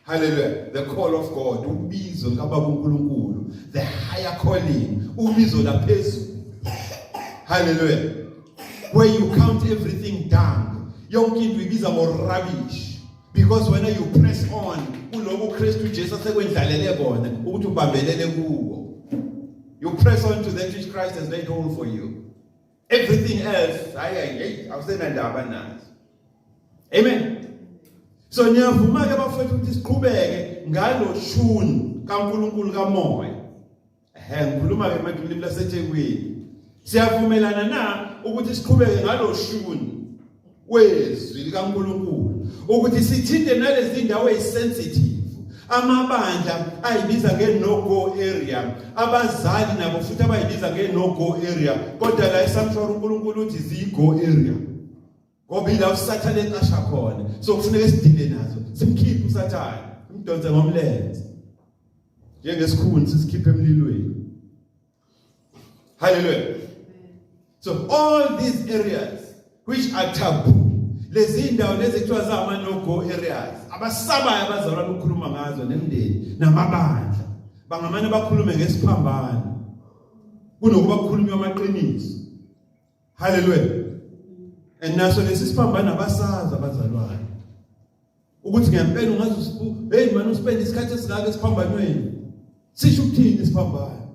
Hallelujah. The call of God, ubizo likaBaba uNkulunkulu, the higher calling, ubizo laphezulu. Hallelujah. Where you count everything down. Yonke into ibiza ngo rubbish. Because when you press on kuloku Kristu Jesu asekwendlalele kona ukuthi ubambelele kuwo. You press on to that which Christ has laid hold for you. Everything else, hayi hayi, awusenandaba nazo. Amen. So niyavuma ke bafowethu ukuthi siqhubeke ngalo shuni kaNkuluNkulu kamoya. Ehhe ngikhuluma ke manje ulimi laseThekwini. Siyavumelana na ukuthi siqhubeke ngalo shuni wezwi likaNkuluNkulu ukuthi sithinte nalezi ndawo ezisensitive amabandla ayibiza nge-no go area abazali nabo futhi abayibiza nge-no go area kodwa la esanctuary uNkulunkulu uthi ziyi-go area ngoba ila usathane eqasha khona so kufuneka sidile nazo simkhiphe usathane simdonse ngomlenze njengesikhuni sisikhiphe emlilweni haleluya so all these areas which are taboo lezi ndawo lezi kuthiwa zama no go areas abasabayo abazalwane ukukhuluma ngazo nemndeni namabandla bangamane bakhulume ngesiphambano kunokuba kukhulunywa amaqiniso Hallelujah. And naso lesi siphambano abasazi abazalwane. Ukuthi ngempela ungaze usibu, hey man uspend isikhathi esingaka esiphambanweni. Sisho ukuthini isiphambano?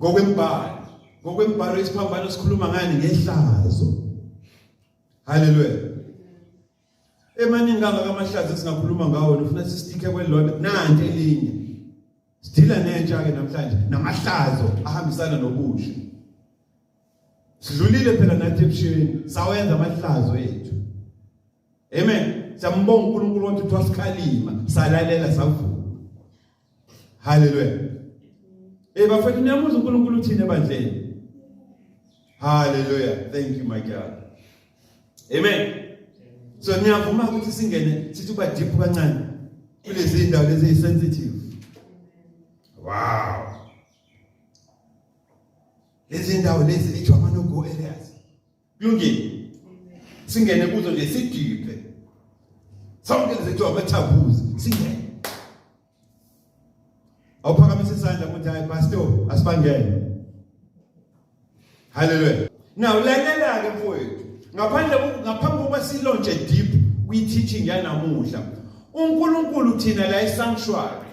Ngokwembhalo, ngokwembhalo isiphambano sikhuluma ngani ngehlazo. Hallelujah. Emaningi kangaka amahlazo esingakhuluma ngawo nifuna sisitike kwelilodwa nanti elinye. Sidila nentsha ke namhlanje namahlazo ahambisana nobusha. Sidlulile phela nathi ebusheni sawenza amahlazo ethu. Amen. Siyambonga uNkulunkulu wathi uthi wasikhalima salalela savuma. Hallelujah. Eh bafethu niyamuzwa uNkulunkulu uthini ebandleni? Hallelujah. Thank you my God. Amen. So niyavuma ukuthi singene sithi uba deep kancane kulezi ndawo lezi sensitive. Wow. Lezi ndawo lezi ethiwa ama no go areas. Kulungile. Singene kuzo nje sidiphe. Sonke lezi ethiwa ama taboos singene. Awuphakamisa isandla ukuthi hayi pastor asibangene. Hallelujah. Now lalela ke mfowethu. Ngaphandle ngaphambi kokuba silontshe deep kwi teaching yanamuhla. uNkulunkulu thina la esanctuary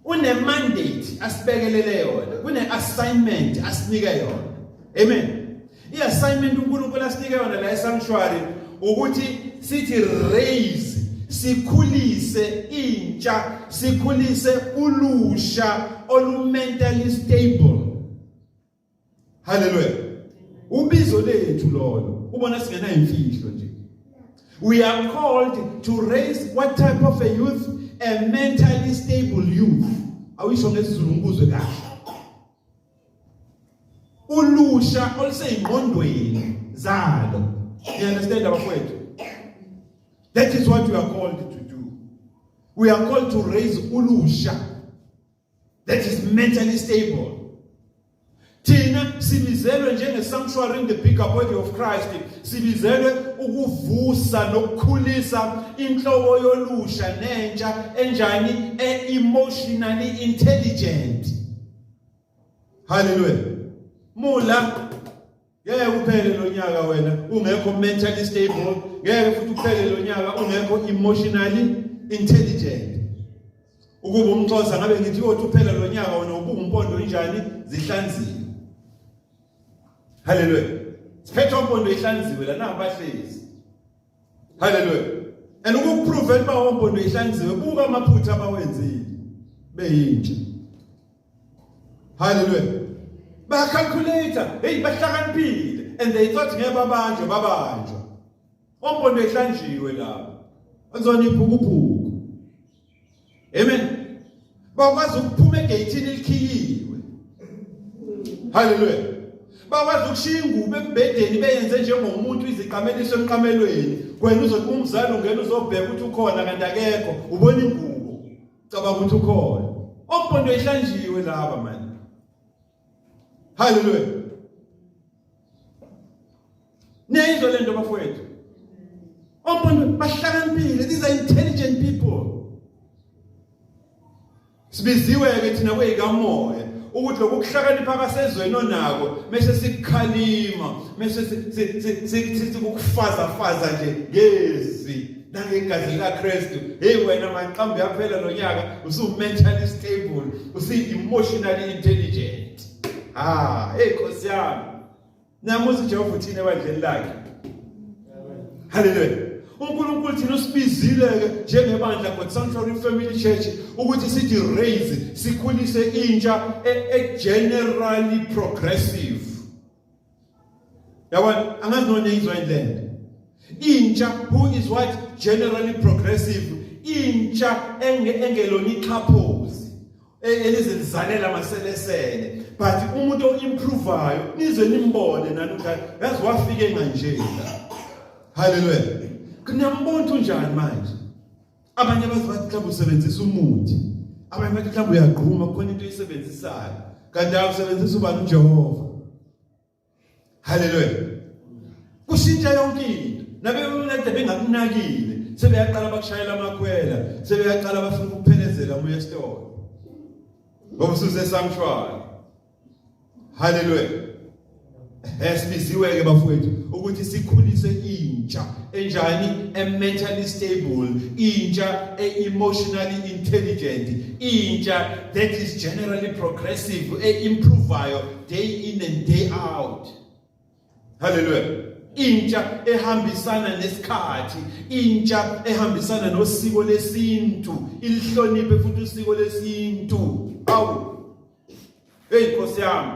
une mandate asibekelele yona, kune assignment asinike yona. Amen. I-assignment uNkulunkulu asinike yona la esanctuary ukuthi sithi raise, sikhulise intsha, sikhulise ulusha olu-mentally stable. Hallelujah. Ubizo lethu lolo, ubona singena imfihlo nje. We are called to raise what type of a youth? A mentally stable youth. Awisho ngesiZulu ngikuzwe kahle. Ulusha oluseyingqondweni zalo. You understand, abafowethu? That is what we are called to do. We are called to raise ulusha that is mentally stable. Thina sibizelwe njenge sanctuary in the bigger body of Christ, sibizelwe ukuvusa nokukhulisa inhlobo yolusha nentsha enjani? E-emotionally intelligent. Hallelujah. Mula ngeke uphele lo nyaka wena ungekho mentally stable, ngeke futhi uphele lo nyaka ungekho emotionally intelligent. Ukuba umXhosa ngabe ngithi uyothi uphela lo nyaka wena ubuka umpondo injani zihlanziwe. Haleluya. Siphethe umpondo ihlanziwe la nabahlezi. Haleluya. And ukuprove uba umpondo ihlanziwe, buka amaphutha abawenzile beyintsha. Haleluya. Bacalculate, hey, bahlakaniphile and they thought ngeke babanjwe, babanjwa. Ompondo ehlanjiwe lapho. Azona iphukuphuku. Amen. Bakwazi ukuphuma egeyithini elikhiyiwe. Haleluya. Bakwazi ukushiya ingubo embhedeni beyenze njengomuntu iziqameliso emqamelweni. Wena uzothi umzali ungena uzobheka ukuthi ukhona kanti akekho, ubona ingubo. Cabanga ukuthi ukhona. Ompondo ehlanjiwe laba manje. Haleluya. Niyayizwa lento, bafowethu? Ompondo bahlakaniphile. These are intelligent people. Sibiziwe ke thina kweyikamoya ukuthi lokhu kuhlakanipha kasezweni onako mase sikukhalima, mase sikukufaza faza nje ngezwi nangegazi likaKristu. Hey wena maqambi, yaphela lo nyaka usu mentally stable, usu emotionally intelligent. Ah, hey Nkosi yami, namuzi Jehova uthini ebandleni lakhe? Haleluya. UNkulunkulu thina usibizile ke njengebandla God Sanctuary Family Church ukuthi sithi raise, sikhulise intsha e generally progressive. Yabona, angazi noma niyizwa indlela. Intsha who is what? Generally progressive. Intsha engelona ixhaphozi elizizalela amaselesele, but umuntu oimprovayo, nize nimbone nani ukuthi yazi wafike kanje la. Haleluya. Kunambona unjani manje? Abanye bazi bathi mhlawumbe usebenzisa umuthi, abanye bathi mhlawumbe uyagquma, kukhona into oyisebenzisayo, kanti awusebenzisa ubani? UJehova. Haleluya. Kushintsha yonke into. Nabe bengakunakile sebeyaqala bakushayela amakhwela, sebeyaqala bafuna ukuphelezela uye esitolo ngoba ususe-sanctuary. Haleluya. Esibiziwe ke, bafowethu, ukuthi sikhulise intsha enjani? E-mentally stable, intsha e-emotionally intelligent, intsha that is generally progressive, e-improvayo day in and day out. Haleluya. Intsha ehambisana nesikhathi, intsha ehambisana nosiko lesintu, ilihloniphe futhi usiko lesintu. Awu hey Nkosi yami.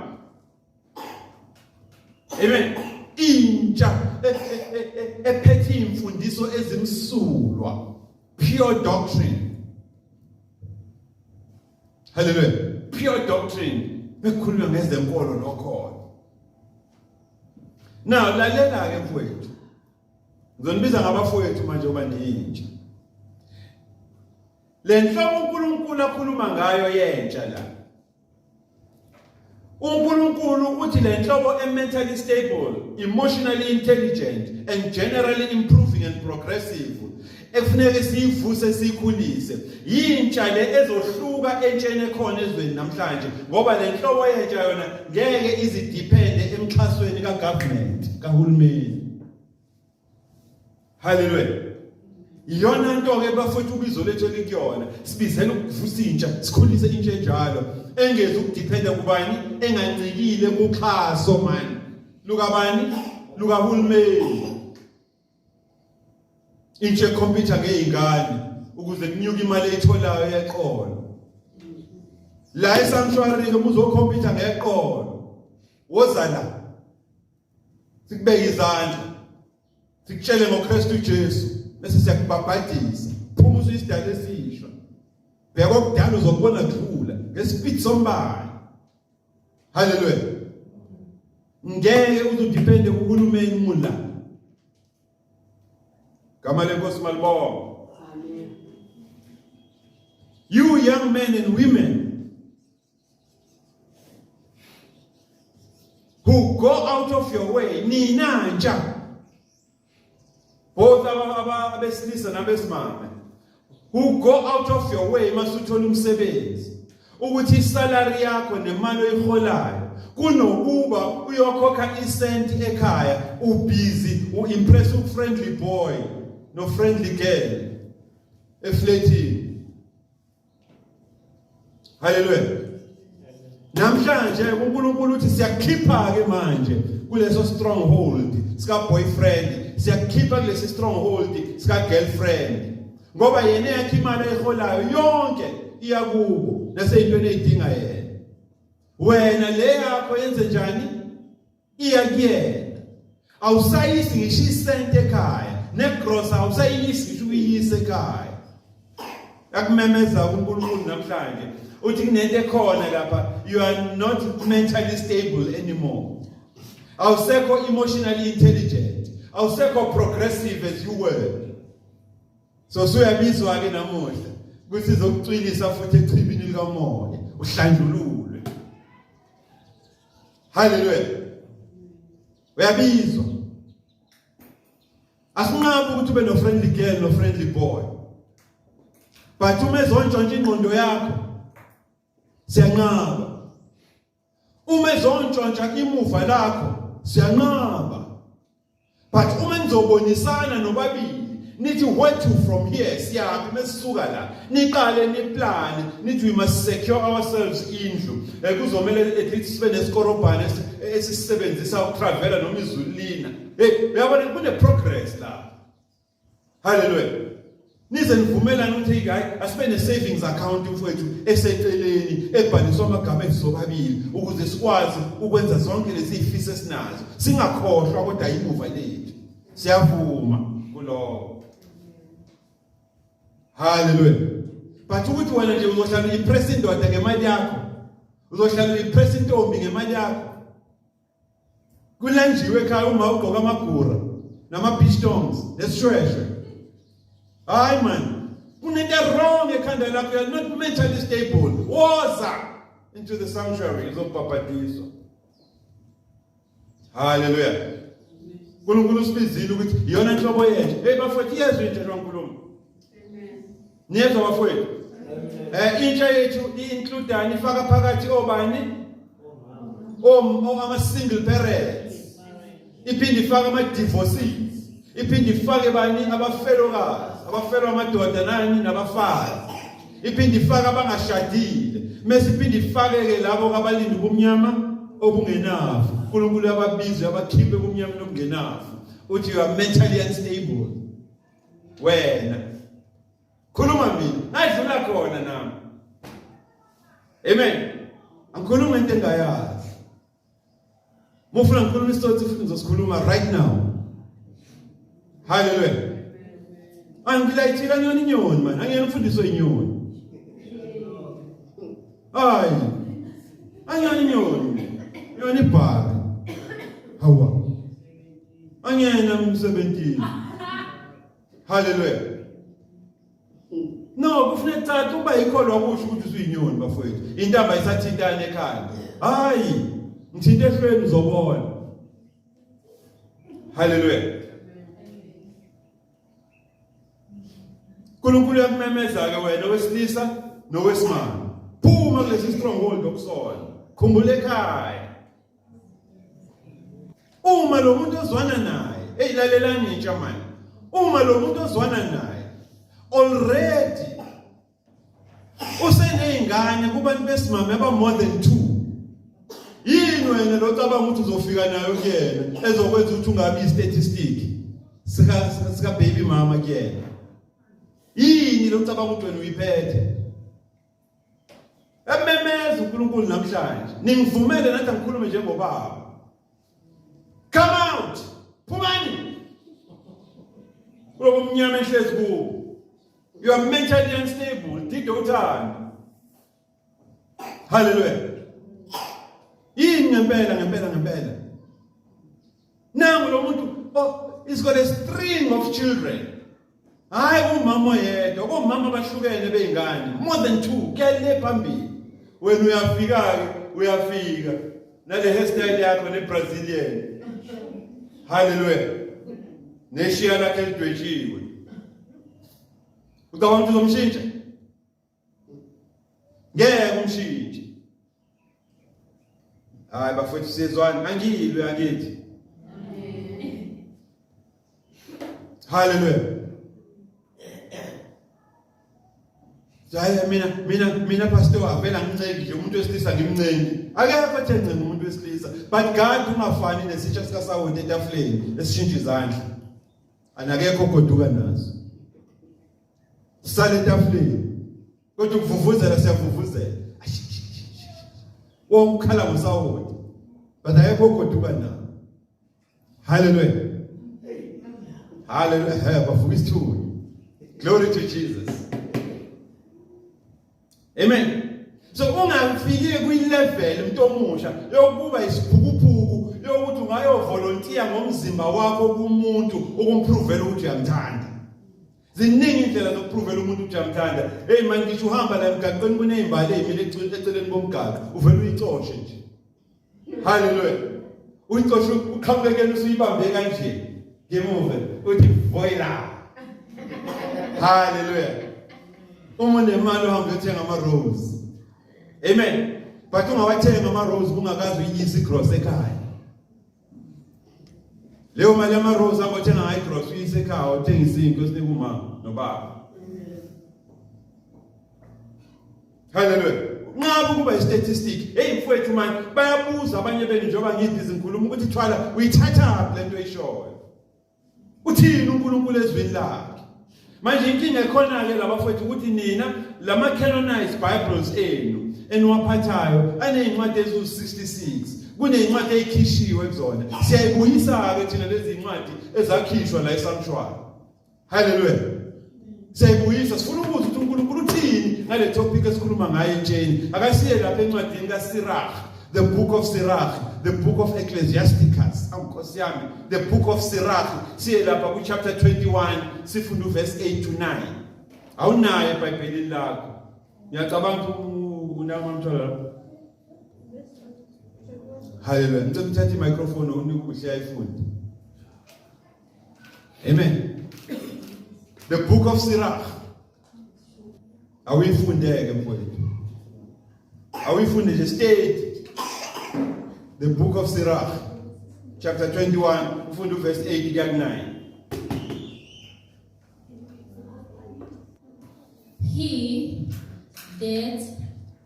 Amen. Intsha ephethe imfundiso ezimsulwa, pure doctrine. Haleluya. Pure doctrine, bekhulunywa ngezenkolo nokholo. Now lalela ke mfowethu, ngizonibiza ngabafowethu manje oba niyintsha. Le nhlobo uNkulunkulu akhuluma ngayo yentsha la, uNkulunkulu uthi le nhlobo e-mentally stable, emotionally intelligent and generally improving and progressive ekufuneka siyivuse siyikhulise, yintsha le ezohluka entsheni ekhona ezweni namhlanje, ngoba le nhlobo yentsha yona ngeke izidepende emxhasweni kagovernment, kahulumeni. Haleluya. Iyona nto ke, bafowethu, ubizo lethu elikuyona. Sibizela ukuvusa intsha, sikhulise intsha enjalo engezi ukudependa kubani, engancikile kuxhaso mani. lukabani? Lukahulumeni. Intsha ekhompyutha ngeyingane ukuze kunyuke imali eyitholayo yeqolo. La esanctuary ke uzokhompyutha ngeqolo. Woza la. Sikubeke izandla. Sikutshele ngoKristu Jesu bese siyakubhabhadisa. Phuma usuyisidala esisha. Bheka okudala uzokubona kudlula ngespeed sombane. Haleluya. Ngeke uzudepende kuhulumeni mula. Gama lenkosi malibonga. Amen. You young men and women who go out of your way nina ntsha both abesilisa nabesimame who go out of your way masuthola umsebenzi ukuthi isalary yakho nemali oyiholayo kunokuba uyokhokha isenti ekhaya ubusy uimpress ufriendly boy no friendly girl efletini. Haleluya. Namhlanje uNkulunkulu uthi siyakhipha ke manje kuleso stronghold sika boyfriend, siyakhipha kulesi stronghold sika girlfriend. Ngoba yena yakhe imali ayiholayo yonke iya kubo naseyintweni eyidinga yena. Wena le yakho yenze njani? Iya kuyena. Awusayisi ngisho isente ekhaya, negrosa awusayisi ngisho ukuyisa ekhaya. Yakumemeza uNkulunkulu namhlanje uthi kunento ekhona lapha, you are not mentally stable anymore. Awusekho emotionally intelligent, awusekho progressive as you were. So suyabizwa ke namuhla ukuthi izokucwilisa futhi echibini likamoya uhlanjululwe. Haleluya. Uyabizwa. Asinqabi ukuthi ube no friendly girl no friendly boy. But uma ezontshontsha ingqondo yakho siyanqaba. Uma ezontshontsha imuva lakho siyanqaba. But uma nizobonisana nobabili nithi where to from here, siyaphi mesisuka la, niqale niplan, nithi we must secure ourselves indlu, kuzomele at least sibe nesikorobhane esisebenzisa ukutravela noma izulu lina. Hey, uyabona kune progress la. Haleluya. Nize nivumelane ukuthi hayi, asibe ne savings account mfowethu eseceleni ebhaliswa amagama ethu sobabili ukuze sikwazi ukwenza zonke lezi zifiso esinazo, singakhohlwa kodwa imuva lethu. Siyavuma kuloko. Haleluya. But ukuthi wena nje uzohlala uimpress indoda ngemali yakho, uzohlala uimpress intombi ngemali yakho. Kulanjiwe ekhaya uma ugqoka amagura nama-beach thongs nesishweshwe. Hayi man, kunento wrong ekhanda lakho, you are not mentally stable. Woza into the sanctuary, uzobhabhadiswa. Haleluya. uNkulunkulu usibizile ukuthi iyona nhlobo yethu. Hey bafowethu, iyezwa into kaNkulunkulu. Amen. Niyezwa bafowethu? Intsha yethu i-includani, ifaka phakathi obani? Ama single parents. Iphinde ifake ama divorcees. Iphinde ifake bani? Abafelokazi, abafelwa amadoda nani nabafazi. Iphinde ifake abangashadile. Mase iphinde ifake ke labo abalinda ubumnyama obungenafu. uNkulunkulu ababize abakhiphe ubumnyama obungenafu. Uthi you are mentally unstable. Wena khuluma mina, ngadlula khona nami. Amen. Angikhuluma into engayazi. Mufuna ngikhuluma isitsotsi futhi ngizosikhuluma right now. Hallelujah. Angilayithila nyoni inyoni man, angiyena umfundisi wenyoni. Hayi. Angiyona inyoni. Yona ibhaka. Hawa. Angiyena umsebenzini. Hallelujah. No, kufuneka caca ukuba yikho lokho usho ukuthi usuyinyoni bafowethu. Intamba isathintana ekhanda. Hayi, ngithinta ehlweni uzobona. Hallelujah. uNkulunkulu uyakumemeza ke wena owesilisa nowesimame. Phuma kulesi stronghold okusona. Khumbula ekhaya. Uma lo muntu ozwana naye, hey lalelani intsha manje. Uma lo muntu ozwana naye already usenezingane kubantu besimame aba more than 2. Yini wena lo cabanga ukuthi uzofika nayo kuyena ezokwenza ukuthi ungabi statistic sika sika baby mama kuyena? Yini lo cabanga ukuthi wena uyiphethe? Ememeza uNkulunkulu namhlanje. Ningivumele nathi angikhulume njengobaba. Come out. Phumani. Kulobo mnyama enhlezi kuwo. You are mentally unstable. Dida uthando. Hallelujah. Yini ngempela ngempela ngempela. Nangu lo muntu oh he's got a string of children. Hayi umama oyedwa, komama abahlukene beingane, more than two, kuyale phambili. Wena uyafika ke, uyafika nale hairstyle yakho ne Brazilian. Hallelujah. Neshiya lakhe lidwetshiwe. Ucabanga ukuthi uzomshintsha? Ngeke umshintshe. Hayi bafowethu sizwani, angilwe angithi. Hallelujah. Hayi mina mina mina pastor avela ngincengi nje umuntu wesilisa ngimncengi. Akekho othe ncenga umuntu wesilisa. But God ungafani nesitsha sika Sawoti etafuleni esishintsha izandla. Anakekho ogoduka naso. Sale etafuleni. Kodwa ukuvuvuzela siyavuvuzela. Wonke ukhala ngosawoti. But akekho ogoduka nawo. Hallelujah. Hallelujah. Hey, bavuka isithunywa. Glory to Jesus. Amen. So ungafiki kwi-level umuntu omusha yokuba isiphukuphuku yokuthi ungayo volunteer ngomzimba wakho kumuntu ukumprovela ukuthi uyamthanda. Ziningi indlela zokuprovela umuntu ukuthi uyamthanda. Hey man ngisho uhamba la emgaqweni kunezimbali ezimile eceleni komgaqo uvela uyicoshe nje. Hallelujah. Uyicoshe uqhamukekela usuyibambe kanje ngemuva uthi voila. Hallelujah. Uma unemali uhamba uyothenga ama rose. Amen. But ungawathenga ama rose kungakaze uyiyise igross ekhaya. Leyo mali yama rose angothenga ngayo igross uyise ekhaya uthenga isinkwa esinika umama nobaba. Hallelujah. Nqaba ukuba istatistic. Hey mfowethu manje bayabuza abanye benu njengoba ngibhizi ngikhuluma ukuthi thwala uyithathaphi lento oyishoyo. Uthini uNkulunkulu ezwini lakhe? Manje inkinga ekhona ke labafowethu ukuthi nina lama canonized Bibles enu eniwaphathayo anezincwadi eziwu-66 kunezincwadi ezikhishiwe kuzona. Siyayibuyisa ke thina lezi zincwadi ezakhishwa la eSamshwala. Haleluya. Siyayibuyisa sifuna ukuzwa ukuthi uNkulunkulu uthini ngale topic esikhuluma ngayo entsheni. Akasiye lapha encwadini kaSirach, the book of Sirach, the book of Ecclesiasticus. Awu Nkosi yami, the book of Sirach. Siye lapha ku chapter 21 sifunda uverse 8 to 9. Awunayo eBhayibhelini lakho. Ngiyacabanga ukuthi unawo mamthola lapho. Haleluya. Ngicela uthathe i-microphone unike ubuhle ayifunde. Amen. The book of Sirach. Awuyifundeke mfowethu. Awuyifunde nje state. The book of Sirach chapter 21 ufunda uverse 8 kuya ku 9. He that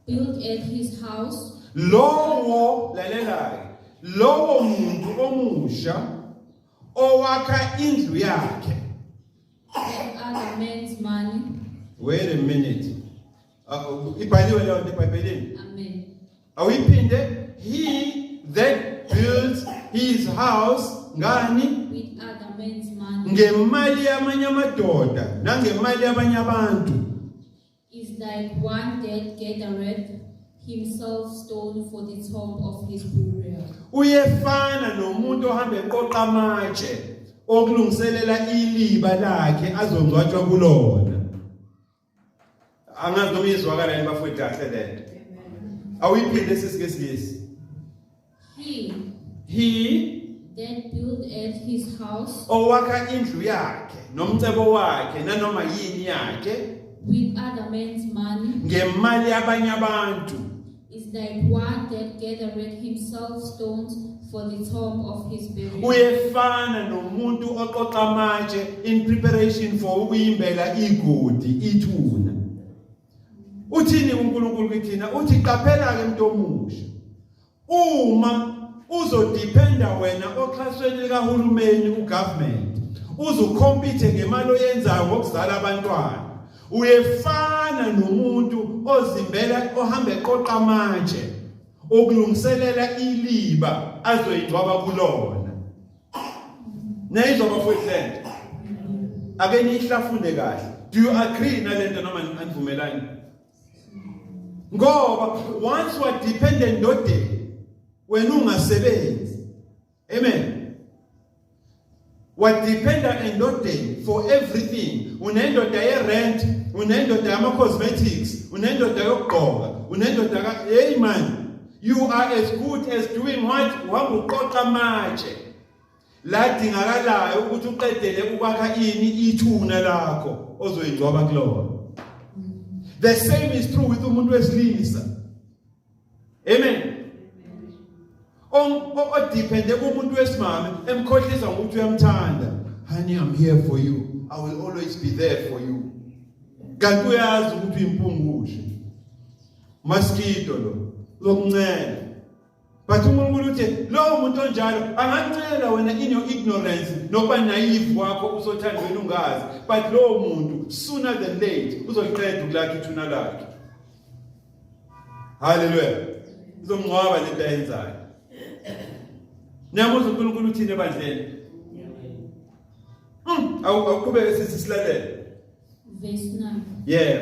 built at his house Lowo lalela lowo muntu omusha owakha indlu yakhe. With other men's money. Wait a minute. Ibhaliwe leyo nto eBhayibhelini. Amen. Awuyiphinde he that builds his house ngani? With other men's money. Ngemali yamanye amadoda nangemali yabanye abantu. Is like one that gathereth himself stone for the tomb of his burial. Uyefana nomuntu ohamba eqoqa amatshe okulungiselela iliba lakhe azongcwatshwa kulona. Angazi noma izwakala yini bafowethu kahle lento. Awuyiphinde sisi ngesingisi. He He that built at his house owakha indlu yakhe nomcebo wakhe nanoma yini yakhe with other men's money ngemali yabanye abantu is like one that gathereth himself stones for the tomb of his burial. Uyefana nomuntu oqoqa amatshe in preparation for ukuyimbela igodi ithuna. Uthini uNkulunkulu kithina? Uthi qaphela ke mntu omusha. Uma uzodependa wena oxhasweni likahulumeni, ugovernment, uzucompete ngemali oyenzayo ngokuzala abantwana, uyefana nomuntu ozimbela, ohamba eqoqa amatshe ukulungiselela iliba azoyingcwaba kulona. Nayizwa bafowethu lento? Ake niyihlafune kahle. Do you agree nalento noma anivumelani? Ngoba once wa dependent ndodeni, wena ungasebenzi, amen, wadependa endodeni for everything. Unendoda ye-rent, unendoda yama-cosmetics, unendoda yokugqoka, unendoda ka, hey man, you are as good as doing what? Uhamba uqoqa amatshe la dingakalayo ukuthi uqedele ukwakha ini? Ithuna lakho ozoyingcwaba kulona. The same is true with umuntu wesilisa, amen, odepende kumuntu wesimame, emkhohlisa ngokuthi uyamthanda. "Honey, I'm here for you. I will always be there for you." Kanti uyazi ukuthi uyimpungushe, mosquito lo uzokuncela. But uNkulunkulu uthi lowo muntu onjalo angancela wena in your ignorance nokuba naive kwakho, usothandweni ungazi, but lowo muntu sooner than late uzoliqeda ukulakha ithuna lakhe. Haleluya! Izomngcwaba lento ayenzayo. Niyamuzwa uNkulunkulu uthini ebandleni? Awuqhubeke sisi, silalele. Verse 9. Yeah.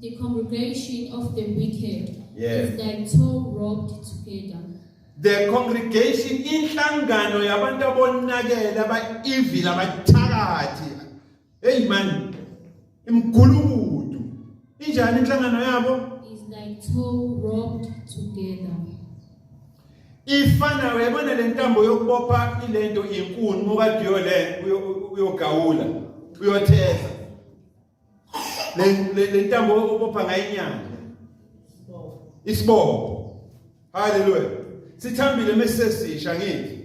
The congregation of the wicked is like tow rubbed together. The congregation, inhlangano yabantu abonakele, aba-evil, abathakathi, hey man, imgulukudu, injani inhlangano yabo? Is like tow rubbed together. Ifana, uyabona le ntambo yokubopha ilento, inkuni, mokade uyole uyogawula, uyotheza le ntambo obopha ngayo inyanga, isibopho. Haleluya! Sithambile mesesisha, ngithi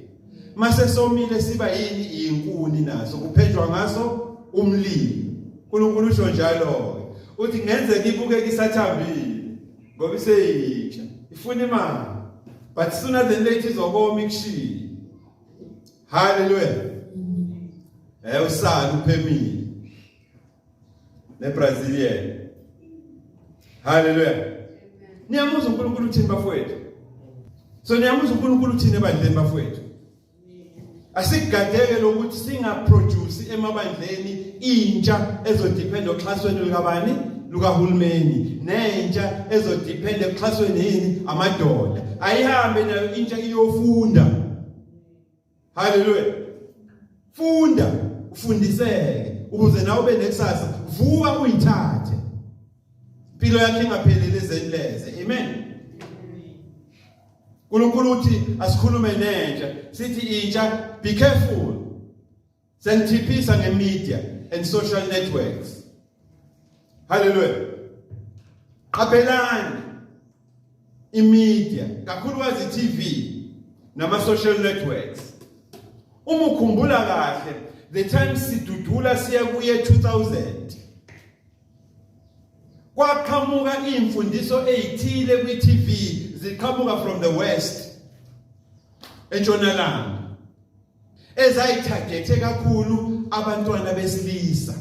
mase somile siba yini? Inkuni, naso kuphenjwa ngaso umlilo. uNkulunkulu usho njalo, uthi kungenzeka ibukeke isathambile ngoba iseyintsha, ifuna imali, but sooner than later izokoma ikushiye. Haleluya! Usala uphemile neBrazilian. Haleluya! Niyamuzwa uNkulunkulu uthini bafowethu? So niyamuzwa uNkulunkulu uthini ebandleni bafowethu? Asigadeke lokuthi singaproduce emabandleni intsha ezodependa oxhasweni likabani? Lukahulumeni, nentsha ezodependa ekuxhasweni yini? Amadoda. Ayihambe nayo intsha iyofunda. Haleluya! Funda, ufundiseke ukuze nawe ube nekusasa. Vuka uyithathe impilo yakhe ingapheleli ezeni leze. Amen. uNkulunkulu uthi asikhulume nentsha, sithi intsha, be careful. Senithiphisa ngemedia and social networks. Haleluya! Qaphelani imedia, kakhulukazi i-TV nama social networks. Uma ukhumbula kahle, the time sidudula siya kuye 2000, kwaqhamuka imfundiso ezithile kwi-TV ziqhamuka from the west, entshonalanga, ezayitargethe kakhulu abantwana besilisa.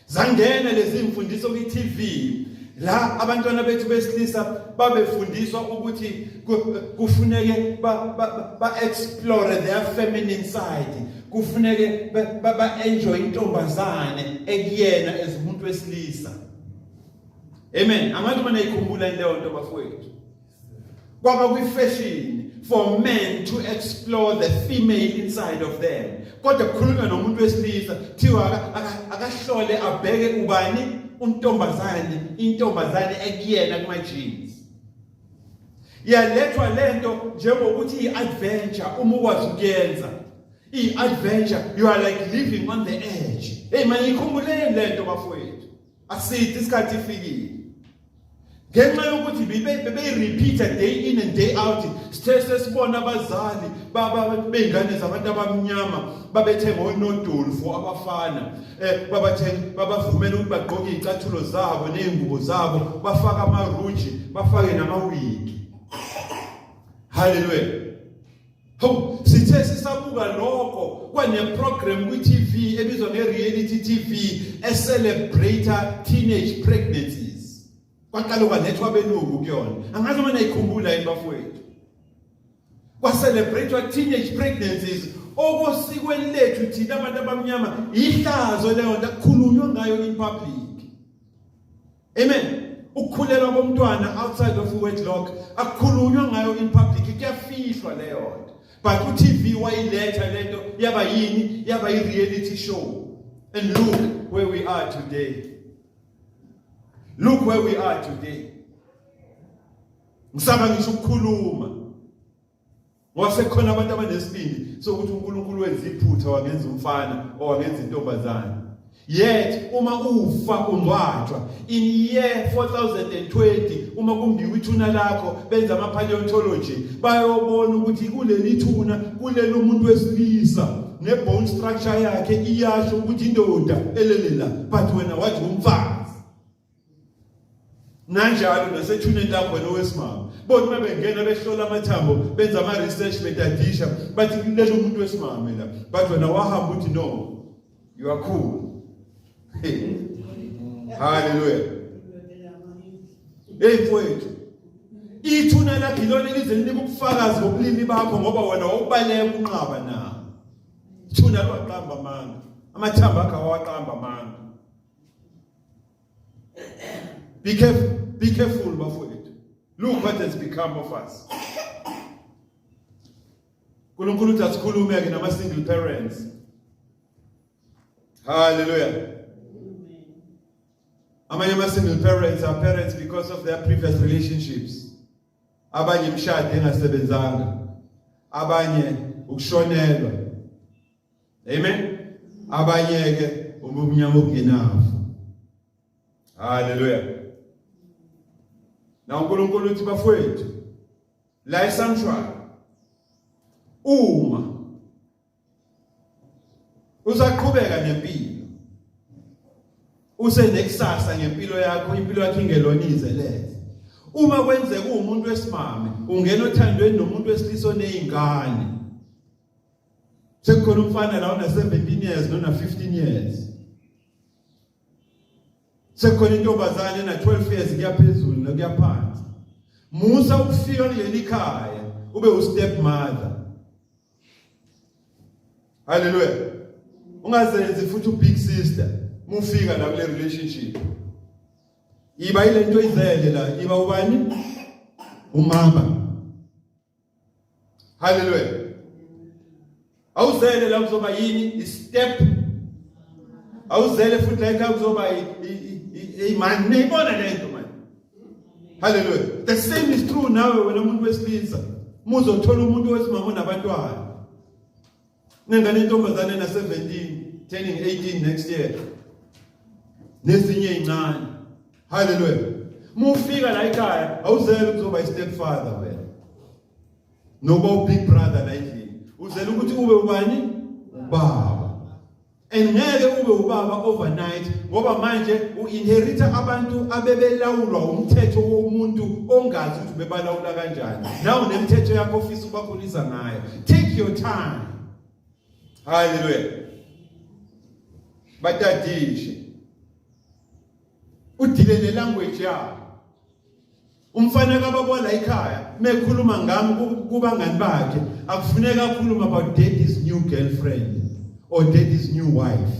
Zangena lezi mfundiso kwi-TV la abantwana bethu besilisa babefundiswa ukuthi kufuneke ba explore their feminine side, kufuneke ba enjoy intombazane ekuyena as umuntu wesilisa. Amen. Angathi uma nayikhumbula leyo nto bafowethu. Kwaba kwi-fashion for men to explore the female inside of them, kodwa kukhulunywa nomuntu wesilisa, thiwa akahlole, abheke ubani? Untombazane, intombazane ekuyena kuma-jeans. Yalethwa lento njengokuthi i-adventure. Uma ukwazi ukuyenza i-adventure, you are like living on the edge. Hey man, ikhumbuleni lento bafowethu. Asithi isikhathi ifikile ngenxa yokuthi bebeyirepeat day in and day out. Sithe sesibona abazali bey'ngane zabantu abamnyama babethenga onodoli for abafana, babathenga, babavumela ukuthi bagqoke iy'cathulo zabo ney'ngubo zabo, bafake amaruji, bafake namawigi. Hallelujah. Hawu, sithe sisabuka lokho kwane program kwi TV ebizwa nge reality TV e-celebrate teenage pregnancies. Kwaqala kwalethwa abelungu kuyona. Angazi uma nayikhumbula yini bafowethu. Kwa-celebrate teenage pregnancies okosikweni lethu thina abantu abamnyama, ihlazo leyo nto, kukhulunywa ngayo in public. Amen. Ukukhulelwa komntwana outside of wedlock akukhulunywa ngayo in public, kuyafihlwa leyo nto. But u-TV wayiletha lento, yaba yini? Yaba i-reality show. And look where we are today. Look where we are today. Ngisaba ngisho ukukhuluma ngoba sekukhona abantu abanesibindi sokuthi uNkulunkulu wenza iphutha, wangenza umfana owangenza intombazane. Yet uma ufa ungcwatshwa in year 4020, uma kumbiwa ithuna lakho, benza ama paleontology, bayobona ukuthi kuleli thuna kuleli umuntu wesilisa, ne bone structure yakhe iyasho ukuthi indoda elele la, but wena wathi umfazi. Nanjalo nasethuneni lakho wena owesimama, bona uma bengena behlola amathambo, benza ama-research, betadisha, bathi kulele umuntu wesimame la, but wena wahamba uthi no, you are cool. Hey. Hallelujah. Hey mfowethu, ithuna lakho ilona elize linika ubufakazi bobulili bakho, ngoba wena wawubaleka unqaba na ithuna lwaqamba amanga, amathambo akho awaqamba amanga. Be careful, be careful bafowethu. Look what has become of us. uNkulunkulu uthi asikhulume ke nama single parents. Hallelujah. Amanye ama single parents are parents because of their previous relationships. Abanye imishado engasebenzanga. Abanye ukushonelwa. Amen. Abanye ke ubumnyama obungenafu. Hallelujah. Na uNkulunkulu uthi bafowethu la esanctuary, uma usaqhubeka nempilo, usenekusasa ngempilo yakho, impilo yakho ingelona ize leze. Uma kwenzeka umuntu wesimame ungena othandweni nomuntu wesilisa onezingane, sekukhona umfana la ona 17 years nona 15 years, sekukhona intombazane ena 12 years kuyaphezulu nokuyaphansi, musa ukufika kuleli khaya ube u-step mother. Haleluya. Ungazenzi futhi u-big sister mufika la kule relationship. Iba ile nto izele la, iba ubani? Umama. Haleluya. Awuzele la uzoba yini? I-step. Awuzele futhi la ekhaya kuzoba imani. Niyibona le nto manje. Haleluya. The same is true nawe wena umuntu wesilisa, muzothola umuntu wesimama onabantwana, nengane intombazane na 17 turning 18 next year, nezinye ezincane. Haleluya. Mufika la ekhaya, awuzele ukuzoba i-step father wena noba u-big brother la endlini. Uzele ukuthi ube ubani? Ubaba. And ngeke ube ubaba overnight, ngoba manje u-inherita abantu abebelawulwa umthetho womuntu ongazi ukuthi bebalawula kanjani. Nawe nemithetho yakho ofisa ubakhulisa ngayo. Take your time. Haleluya. Batadishe, udile ne-language yabo. Umfana kababa la ekhaya mekhuluma ngami kubangani bakhe, akufuneka akhuluma about daddy's new girlfriend or daddy's new wife,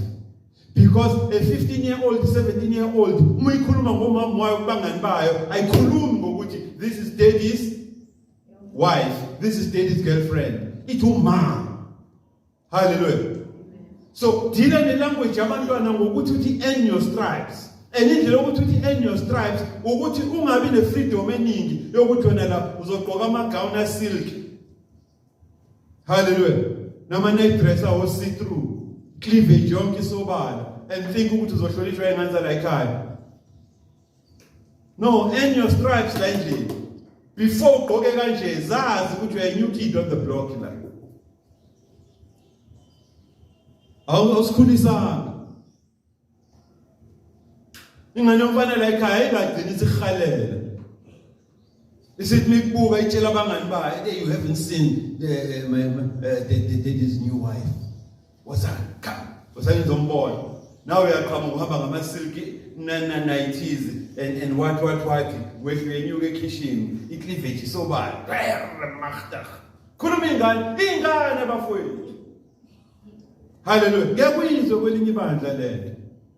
because a 15 year old, 17 year old, uma ikhuluma ngomama wayo kubangani bayo, ayikhulumi ngokuthi this is daddy's wife, this is daddy's girlfriend, ithi uma. Hallelujah. So deala ne-language yabantwana ngokuthi uthi earn your stripes. And indlela yokuthi uthi earn your stripes ukuthi ungabi ne-freedom eningi yokuthi wena la uzogqoka ama-gown a-silk, hallelujah, nama-night dress awo see through, cleavage yonke isobala, and think ukuthi uzohlonishwa ingane zala ekhaya. No, earn your stripes la endlini. Before ugqoke kanje, zazi ukuthi you are a new kid on the block la. Awusikhulisanga ingane yomfana la ekhaya, ingagcini isihalela. Isithi mikubuka itshela abangani bayo, hey, you haven't seen the, my, my, the, daddy's new wife. Wazani, come. Wazani ngizombona. Nawe uyaqhamuka uhamba ngama-silky na-nighties and what what what, wehle uyenyuka ekhishini, i-cleavage isobala. Machtach. Khuluma ingane, ingane bafowethu. Hallelujah. Ngeke uyizwe kwelinye ibandla lento.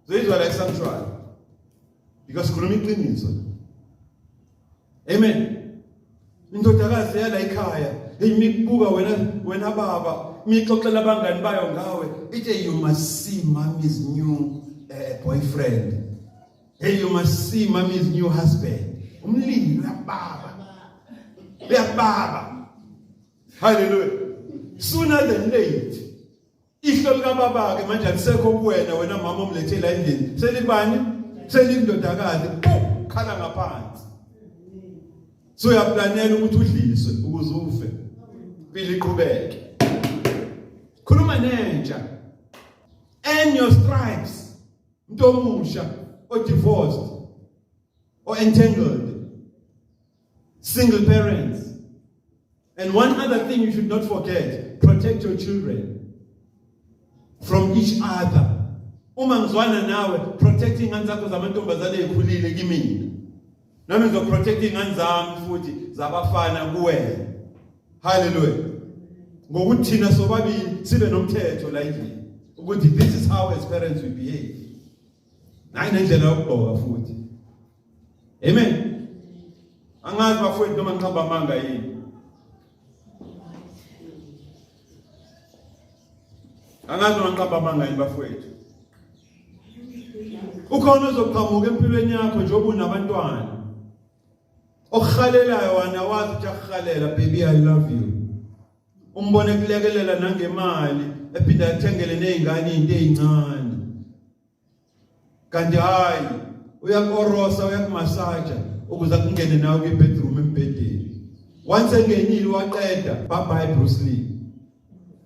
Zoyizwa la esanctuary. Because khuluma iqiniso. Amen. Indodakazi yala ekhaya, imikubuka wena wena baba, imixoxela abangani bayo ngawe, ithi you must see mommy's new boyfriend. Hey, you must see mommy's new husband. Umlilo uyababa. Uyababa. Hallelujah. Sooner than late. Ihlo likababa ke manje alisekho kuwena wena mama omlethe la endlini. Selibani? Selindodakazi. Pu khala ngaphansi. So uyaplanela ukuthi udliswe ukuze ufe. Impilo iqhubeke. Khuluma nentsha. Earn your stripes. Umuntu omusha o divorced or entangled. Single parents. And one other thing you should not forget, protect your children from each other. Uma ngizwana nawe, protect ingane zakho zamantombazane ezikhulile kimina. Nami ngizoprotect ingane zami futhi zabafana kuwena. Hallelujah. Ngokuthi thina sobabili sibe nomthetho la endlini ukuthi this is how as parents we behave. Nayi nendlela yokugqoka futhi. Amen. Angazi bafowethu noma ngiqamba amanga yini. Angazi noma ngiqamba amanga yini bafowethu. Ukhona ozoqhamuka empilweni yakho njengoba unabantwana. Okuhalelayo wena wazi ukuthi akuhalela, baby I love you. Umbone kulekelela nangemali ephinda athengele nezingane izinto ezincane. Kanti hayi uyakorosa, uyakumasaja ukuze akungene nawe kwi-bedroom embhedeni. Once engenile waqeda, bye bye Bruce Lee.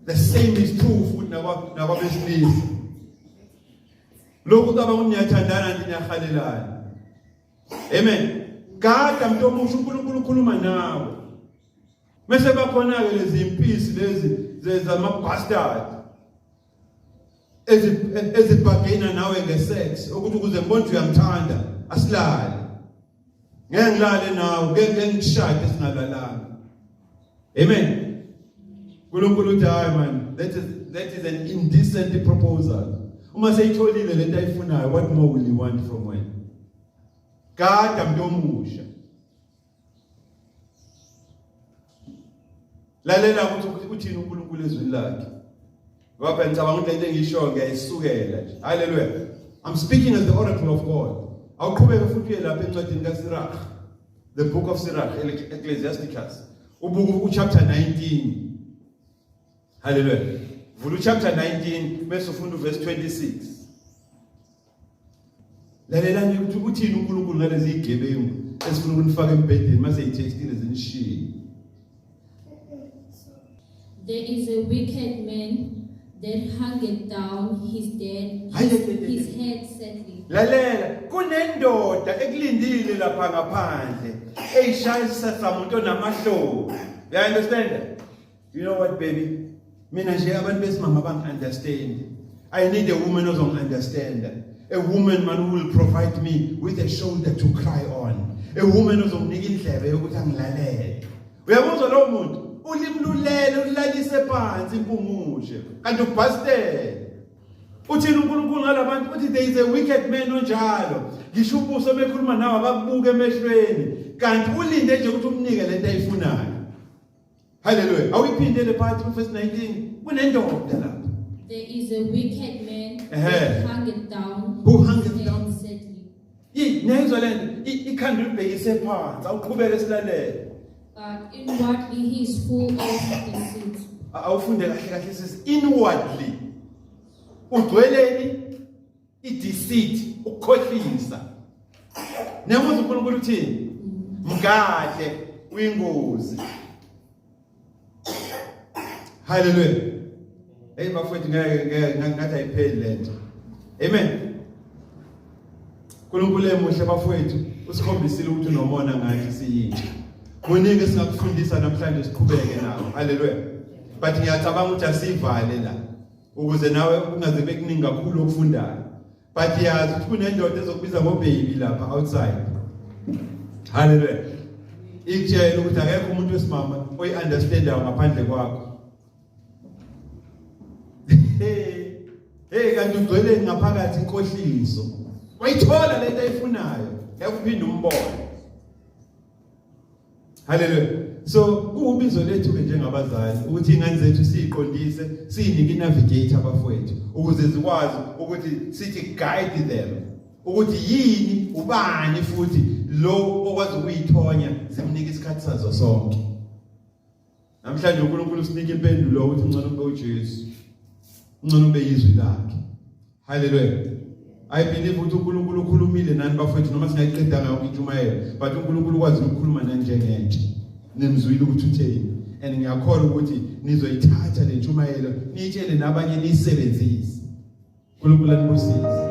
The same is true futhi nakwabesilisa. Lokhu ucabanga ukuthi niyathandana nje niyahalelana. Amen. Gada mntu omusha, uNkulunkulu ukhuluma nawe. Mase bakhona ke lezi impisi lezi zama bastard ezibhagena nawe ngesex, ukuthi ukuze ngibone ukuthi uyangithanda asilale. Ngeke ngilale nawe, ngeke ngikushade singalalanga. Amen. uNkulunkulu uthi hayi man, that is an indecent proposal. Uma seyitholile lento ayifunayo, what more will you want from wena? Gada mntu omusha. Lalela ukuthi uthini uNkulunkulu ezwini lakhe. Ngoba ngicabanga ukuthi lento engiyishoyo ngiyayisukela nje. Hallelujah. I'm speaking as the oracle of God. Awuqhubeke futhi uye lapha encwadini kaSirach. The book of Sirach, Ecclesiasticus. Ubuku uchapter 19. Hallelujah. Vula uchapter 19 bese ufunda uverse 26. Lalelani ukuthi uthini uNkulunkulu ngalezi zigebengu ezifuna ukunifaka embhedeni mase yithestile zinishiye. There is a wicked man that hangeth down his dead Hayi, hayi, hayi, his head sadly. Lalela, kunendoda ekulindile lapha ngaphandle eyishayisa samuntu onamahloni. You understand? You know what, baby? Mina nje abantu besimama bangi-understand. I need a woman ozongi-understand. A woman man who will provide me with a shoulder to cry on. A woman ozonginika indlebe yokuthi angilalele. Uyabuzwa lowo muntu? Ulimlulele, ulalise phansi impungushe. Kanti ubhastele. Uthini uNkulunkulu ngalabantu? Uthi there is a wicked man onjalo. Ngisho ubuso bekhuluma nawe abakubuka emehlweni. Kanti ulinde nje ukuthi umnike lento ayifunayo. Hallelujah. Awuyiphinde le part verse 19. Kunendoda lapha. There is a wicked man Ehhe. that hangeth down Who his hangeth head down. sadly. Niyayizwa lento? Ikhanda ulibhekise phansi, awuqhubeke silalele. But inwardly he is full of deceit. Awufunde kahle kahle sisi, inwardly ugcweleni i-deceit, ukukhohlisa. Niyamuzwa uNkulunkulu uthini? Mgadle, uyingozi. Hallelujah. Hey bafowethu, ngeke ngeke ngathi ayipheli lento. Amen. uNkulunkulu emuhle bafowethu, usikhombisile ukuthi unomona ngathi siyintsha. Kuningi esingakufundisa namhlanje, siqhubeke nawo. Haleluya. But ngiyacabanga ukuthi asivale la ukuze nawe ungaze bekuningi kakhulu okufundayo. But yazi ukuthi kunendoda ezokubiza ngobaby lapha outside. Haleluya. Ikutshela ukuthi akekho umuntu wesimama oyi-understandayo ngaphandle kwakho. Hey, kanti ugcwele ngaphakathi inkohliso. Wayithola lento ayifunayo, ngeke uphinde umbone. Haleluya. So kuwubizo lethu ke njengabazali ukuthi ingane zethu siyiqondise, siyinike inavigator abafowethu ukuze zikwazi ukuthi sithi guide them ukuthi yini, ubani futhi lo okwazi ukuyithonya, simnike isikhathi sazo sonke. Namhlanje uNkulunkulu usinike impendulo ukuthi ngcono ube uJesu, ngcono ube izwi lakhe. Haleluya. I believe ukuthi uNkulunkulu ukhulumile nani bafowethu, noma singayiqedanga yonke intshumayelo, but uNkulunkulu ukwazi ukukhuluma nani njengentsha. Nimzwile ukuthi utheni, and ngiyakholwa ukuthi nizoyithatha le ntshumayelo niyitshele nabanye, niyisebenzise. uNkulunkulu anibusise.